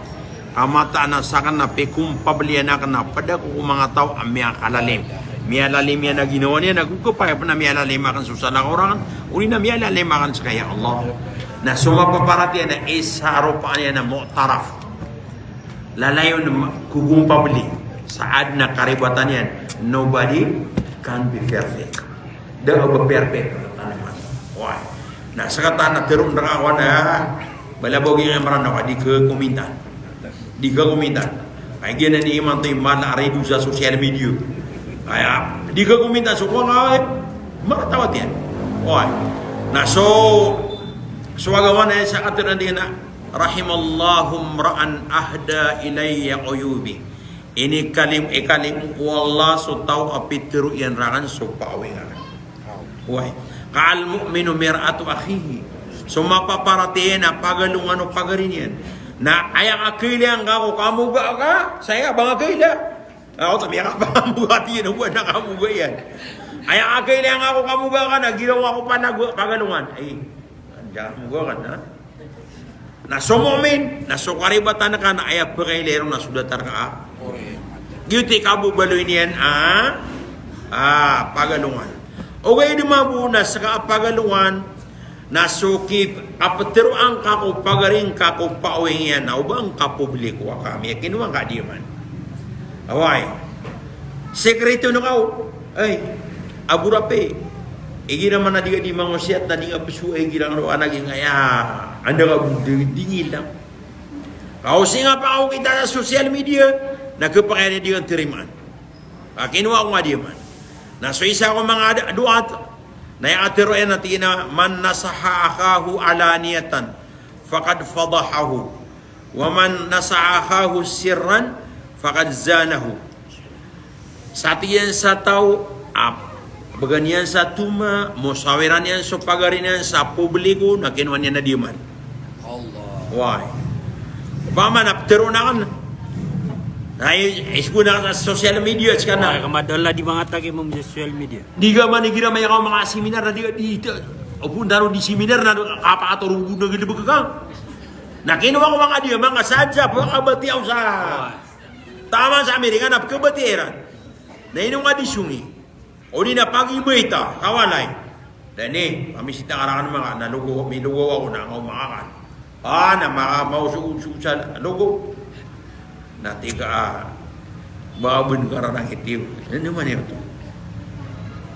Ka mataan a sakn na pikompablian akn a pd ako ko manga taw a miyakalalim. Miyalalim iyan a ginawa niyan, na go kapay pn a miyalalim akn so salakaw rakn, odi na miyalalim akn ska, ya Allah. Na so mapaparatiyaya na isa a ropaan iyan a mu'taraf. Lalayon ma-, kokompabli sa adn a karibatan iyan. Nobody can be perfect. Da a ba perfect. Why? Na sktano a tharoon rka ko na, balabaw giya Imran na di ka komintan. Di ka komintan. Ay, giyanan i imanto i mala a rido sa social media. Ay, ah, di ka komintan so kowa nga, eh, maratawat iyan. Why? Na so, so agama na sa katharoon iyan na, "Rahimallahu imra'an ahda ilayya uyubi." Inikalim, ikalimo o Allah so taw a pitharo iyan rakn so paawing akn. Why? Ka al-mu'minu mir'atu akhihi. So mapaparatiyaya na pagalongan o pagari niyan. Na aya ka kailay angka ko kamoga ka, saya ba nga kailay. Ah, oto, miyakapangamoga tiyan, o ba na kamoga iyan. Aya ka kailay angka ko kamoga ka, na girawa ko panago, pagalongan. Ay, anda kamoga ka na. Na so mu'min, na so karibatan ka na aya pkailay ron na so datar ka a. Giyoto i kababaloy niyan a, a, pagalongan. Ogaid mambo na ska a pagalongan, na so ki-, kaptharoa ngka ko pagari ngka ko paawing iyan, na o ba ngka publiko a ka, miyakinowa ngka a diyaman. Oway. Sekreto na ka o. Ay, a bo rapi. Igira man a di ka di mangosiyat na di ka pso, igira ngka ro a naging aya. Anda ka bo di, di ngilang. Ka o sii nga pakaokit a social media, na kapakay a di ka tarimaan. Ka kinowa ko nga diyaman. Na so isa ko manga da-, duat, na aya katharo iyan na tig iyan a, "Man nasaha akhahu alaniyatan, faqad fadahahu. Wa man nasaha akhahu sirran, faqad zanahu." Sa tig iyan sa taw a bgan iyan sa toma, mosawiran iyan so pagari niyan sa publiko, na kinowa niyan a diyaman. Allah. Why? Opama na ptharoon akn. Na i-, isbo na sa social media, ska na. Ay, kamadala di manga taki mo sa social media. Di ka man igira maya ka manga seminar na di ka di, di, opama tano di seminar na kapakatoro bo na galbk ka. Na kinowa ko manga diyaman ka sadn sa pkabatiya o sa. Taman sa Amerika na pkabatiya iran. Na ino nga di songi. O di na pagibayta, kawalay. Dani, pamisita ka rakn manga, na logo, milogo ako na, nga o makakan. Ah, na maka, maosog-osog sa logo. Na tig ka, ah, ba bn ka rarangit iyo. Ano man iyo to?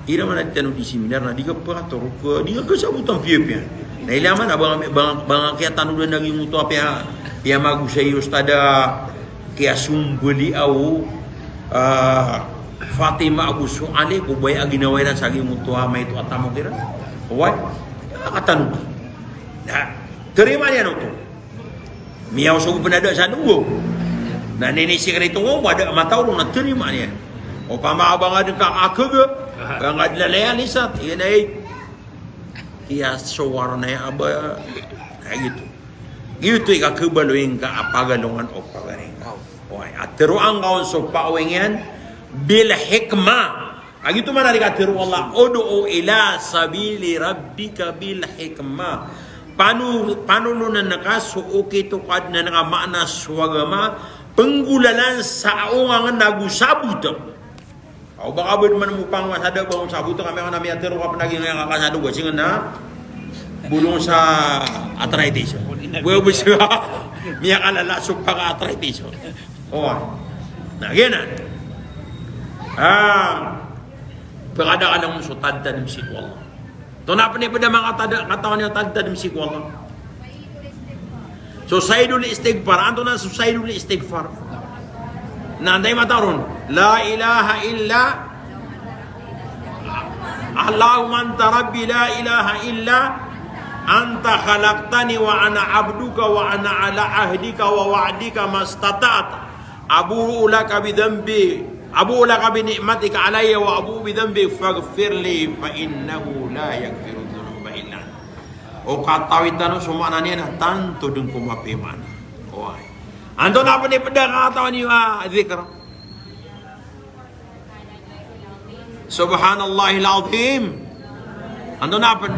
Ira man a tano di seminar na di ka pakatorok, di ka kasabotan piyapiya. Na ilay man a banga, banga, banga kiyatanodan a giyoto a piya, piyamagosay iyo stada, kiyasombali aw, ah, Fatima ago so Ali, ko baya a ginawa iran sa giyoto a maito a tamok iran. Oway, katanodan. Na, tarimaan iyan oto. Miyaosog pn a da sa logo. Na nini sikreto ngka o ba da mataw ron na tarimaan iyan. Opama ka ba nga dn ka kagaga, ba nga dn lalaya lisat, iyan ay kiyasowar na aya a ba, na giyoto. Giyoto i kakhabaloy ngka a pagalongan o pagari ngka. Oway, a tharoa ngka on so paawing iyan, bil hikmah. Kagiya oto man a di katharo o Allah, "Ud'u ila sabili rabbika bil hikmah." Pano-, panononan ka so okit o Kadnan ka, maana so agama, penggolalan sa aongangn ago sabot. Aw, ba ka bd man mo pangowa sa da ba on sabot ka, miyaka na miyatharo ka pn a giyangkaya ka sa dowa, sii ngka na bolong sa arthritis. Bo, bo, miyakalala so paka-arthritis. O. Na giyanan. Ah, pkadakl anan so tadtad mi sii ko Allah. Tonaa pn i pd a manga tada-, katawan iyo a tadtad mi sii ko Allah. So sayyidul istighfar, antonaa so sayyidul istighfar? Na antaa i matao ron? La ilaha illa, Allahumma anta rabbi la ilaha illa anta khalaqtani wa ana abduka wa ana ala ahdika wa wa'dika mastata'tu. Abu'u laka bi dhanbi, abu'u laka bi ni'matika alayya wa abu'u bi dhanbi faghfir li fa innahu la yaghfiru dhunuba illa anta. O katawi tano so maana niyan na tanto dn ko mapiya i maana. Oway. Antonaa pn i pd a katawan iyo a dhikr? Subhanallahil azim. Antonaa pn?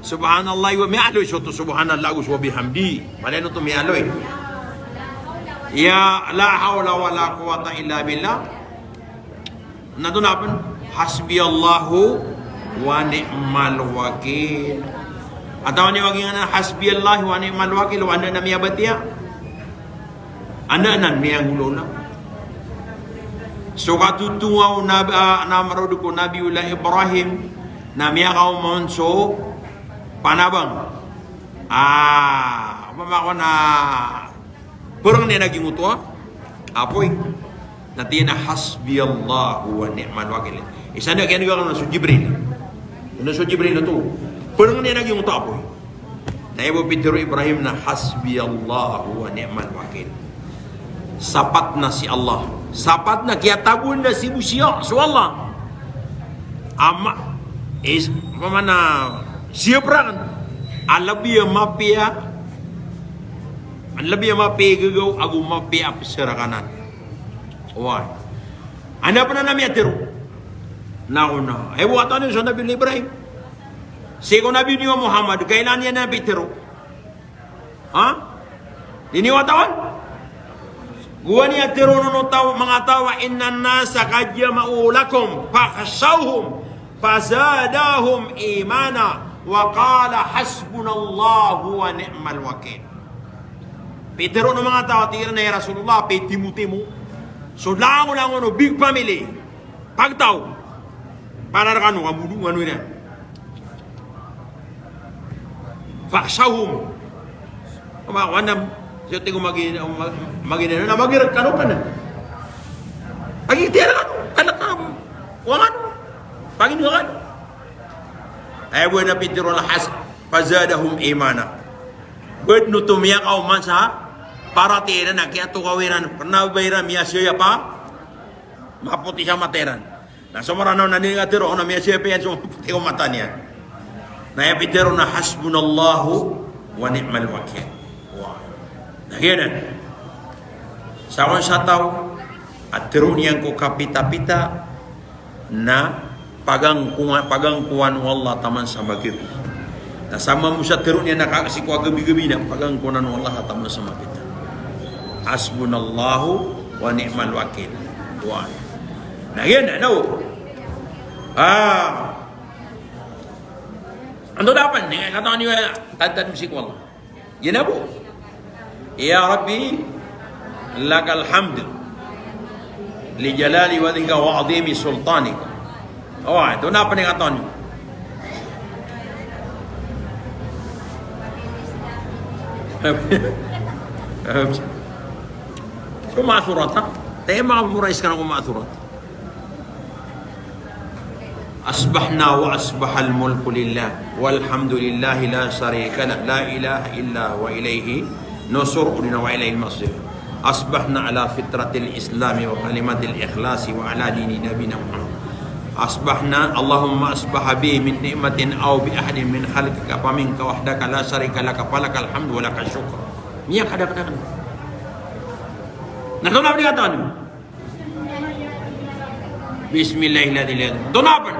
Subhanallah, wa miyaaloy so oto subhanallah ago so wa bihamdi. Maleno oto miyaaloy. Ya, la hawla wala quwwata illa billah. Na antonaa pn? Hasbiyallahu wa ni'mal wakil. Katawan iyo a giyanan a hasbiyallahu wa ni'mal wakil, o anda na miyabatiya? Anda na miyagolawla? So katotoa o Nabi, ah, na marod ko Nabiyullah Ibrahim, na miyakaoma on so panabang. Ah, opama ko na Pdngn iyan a giyangkoto a apoy. Na tig iyan a, "Hasbiyallahu wa ni'mal wakil." Isa na kiyan gagana so Jibril. Na so Jibril oto. Pdngn iyan a giyangkoto a apoy. Na aya bo pitharo o Ibrahim na, "Hasbiyallahu wa ni'mal wakil." Sapat na si Allah. Sapat na kiyatagoan na sii bo siya so Allah. Ama, is, opama na siya pn rakn a lbi a mapiya An lbi a mapiya i gagaw ago mapiya a psarakanan. Oway. Anda pn a miyatharo? Na ona. Aya bo katawan iyo so Nabi Ibrahim. Sii ko Nabi niyo Muhammad, kailan iyan a pitharo? Ha? Di niyo katawan? Gowani a tharoon o taw, manga taw a, "Innan nasa qad jama'u lakum fakhshawhum fazadahum imana wa qala hasbunallahu wa ni'mal wakil." Pitharo o manga taw a tig iran a, "Ya Rasulullah, pitimo-timo so langolangon o big family, pagtaw, para rkano, ka modong ano iran." Fakhshawhum. Ama, wanam, so tig o magi-, magi-, na magi rkano pn. Pagitiyar kano, kalk ka, wangan. Pagin wangan. Aya bo na pitharo a has-, fazadahum imana. Bad oto miyakaoma sa paratiyaya iran a kiyatokawi ran, kna o ba iran miyasiyapa, mapoti sa mata iran. Na so Mranaw na niyan katharo, na miyasiyapa iyan so mapoti ko mata niyan. Na aya pitharo na hasbunallahu wa ni'mal wakil. Wa. Na giyanan. Sa kon sa taw a tharoon iyan ko kapitapita na pagangkowa-, pagangkowan o Allah taman sa magabi. Na sa mambo sa tharoon iyan a ka-, sii ko agabi-gabi na pagangkowan o Allah taman sa mapita. Hasbunallahu wa ni'mal wakil. Wa. Na giyanan, no? Ah. Antonaa pn, aya katawan iyo a, tadtad sii ko Allah. Giyanan bo. Ya Rabbi, lakal hamd. Li jalali wajhika wa azimi sultanik. Oway, antonaa pn i katawan iyo? Ko ma'thurat, ha? Taman a ma'thurat, iskana ko ma'thurat. Asbahna wa asbahal mulku lillah, walhamdulillahi la sharika lah, la ilaha illa huwa, ilaihin nushur, wa ilaihil masir. Asbahna ala fitratil islami wa kalimatil ikhlasi wa ala dini nabina Muhammad. Asbahna, Allahumma asbaha bi min ni'matin aw bi ahadin min khalqika faminka wahdaka la sharika laka falakal hamdu wa lakal shukr. Miyakadakdakan. Na antonaa pn i katawan iyo? Bismillahil ladzi la yadurru. Antonaa pn?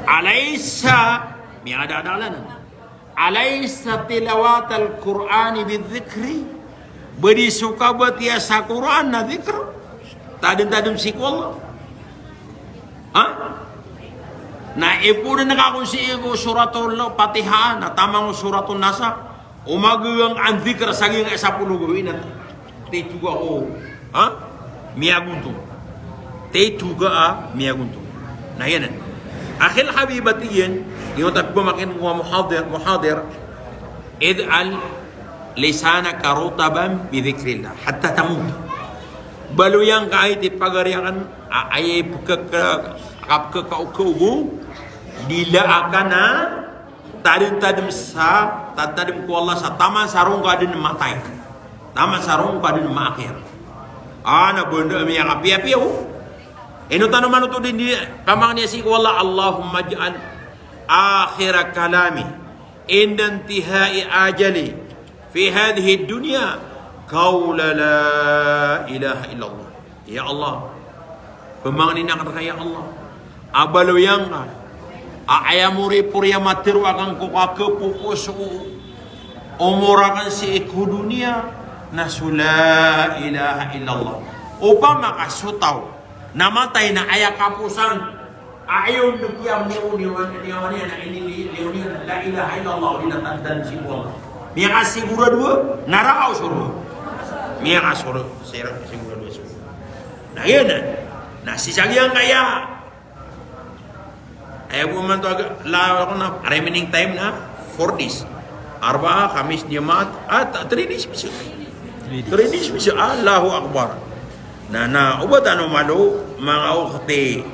Alaysa, miyakadakdakan. Alaysa tilawatal Qur'ani bidhikri? Ba di so kabatiya sa Qur'an na dhikr? Tadmtadm sii ko Allah. Ha? Na ipodn ka kon sii ko Suratul Fatiha, na taman ko Suratun Nasa. O magagang a dhikr sa giyangkai a sapolo gawii na tito ka ko, ha? Miyagontong. Tito ka a miyagontong. Na giyanan. Akhil habib, a tig iyan, giyoto a pamakineg ko a muhadir, muhadir, ij'al lisanaka rutban bidhikrillah hatta tamut. Baloy angka a ipagari akn a, aya ipkaka-, kapkaka-, kaogo, dila akn a tadmtadm sa, tadmtadm ko Allah sa taman sa ron ka dn matay. Taman sa ron ka dn maakhir. A, na banda a miyakapiyapiya, o. Ino tano man oto dn di pamangni sii ko Allah, Allahumma ij'al akhira kalami Inda intihai ajali fi hadhihi dunya qawla la ilaha illallah. Ya Allah, pamangnin akn rka, ya Allah, a baloy angka a aya moripori a matero akn ko kakhapopo so omor akn sii ko doniya na so la ilaha illallah. Opama ka so taw na matay na aya kaposan a aya on kiya niyo niyo niyo niyo na ini niyo niyo na la ilaha illallah, di na tandaan sii ko Allah. Miyakasigurado na raka o sorga. Miyakasoro sira sigurado so. Na giyanan. Na sii sa giyangkaya, aya bo imanto a la, ako na, remaining time na four days. Arbaa, Khamis, Jumaat, ah, ta-, three days bisa. Three days bisa. Allahu Akbar. Na, na, o ba tano malo, manga ukhti,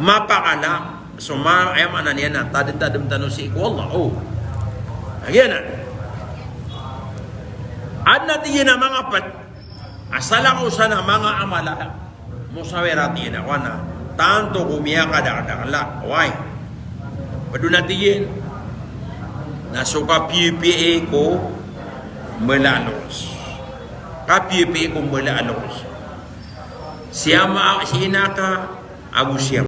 mapakala so ma-, aya maana niyan na tadm-tadm tano sii ko Allah. O. Na giyanan. Adn a tig iyan a manga pd a salakaw san a manga amal a mosawirat iyan a kowan a tanto ko miyakadakdakl a, oway. Pd on a tig iyan na so kapiyapiyai ko mala a loks. Kapiyapiyai ko mala a loks. Sii a ma-, sii a ina ka ago sii a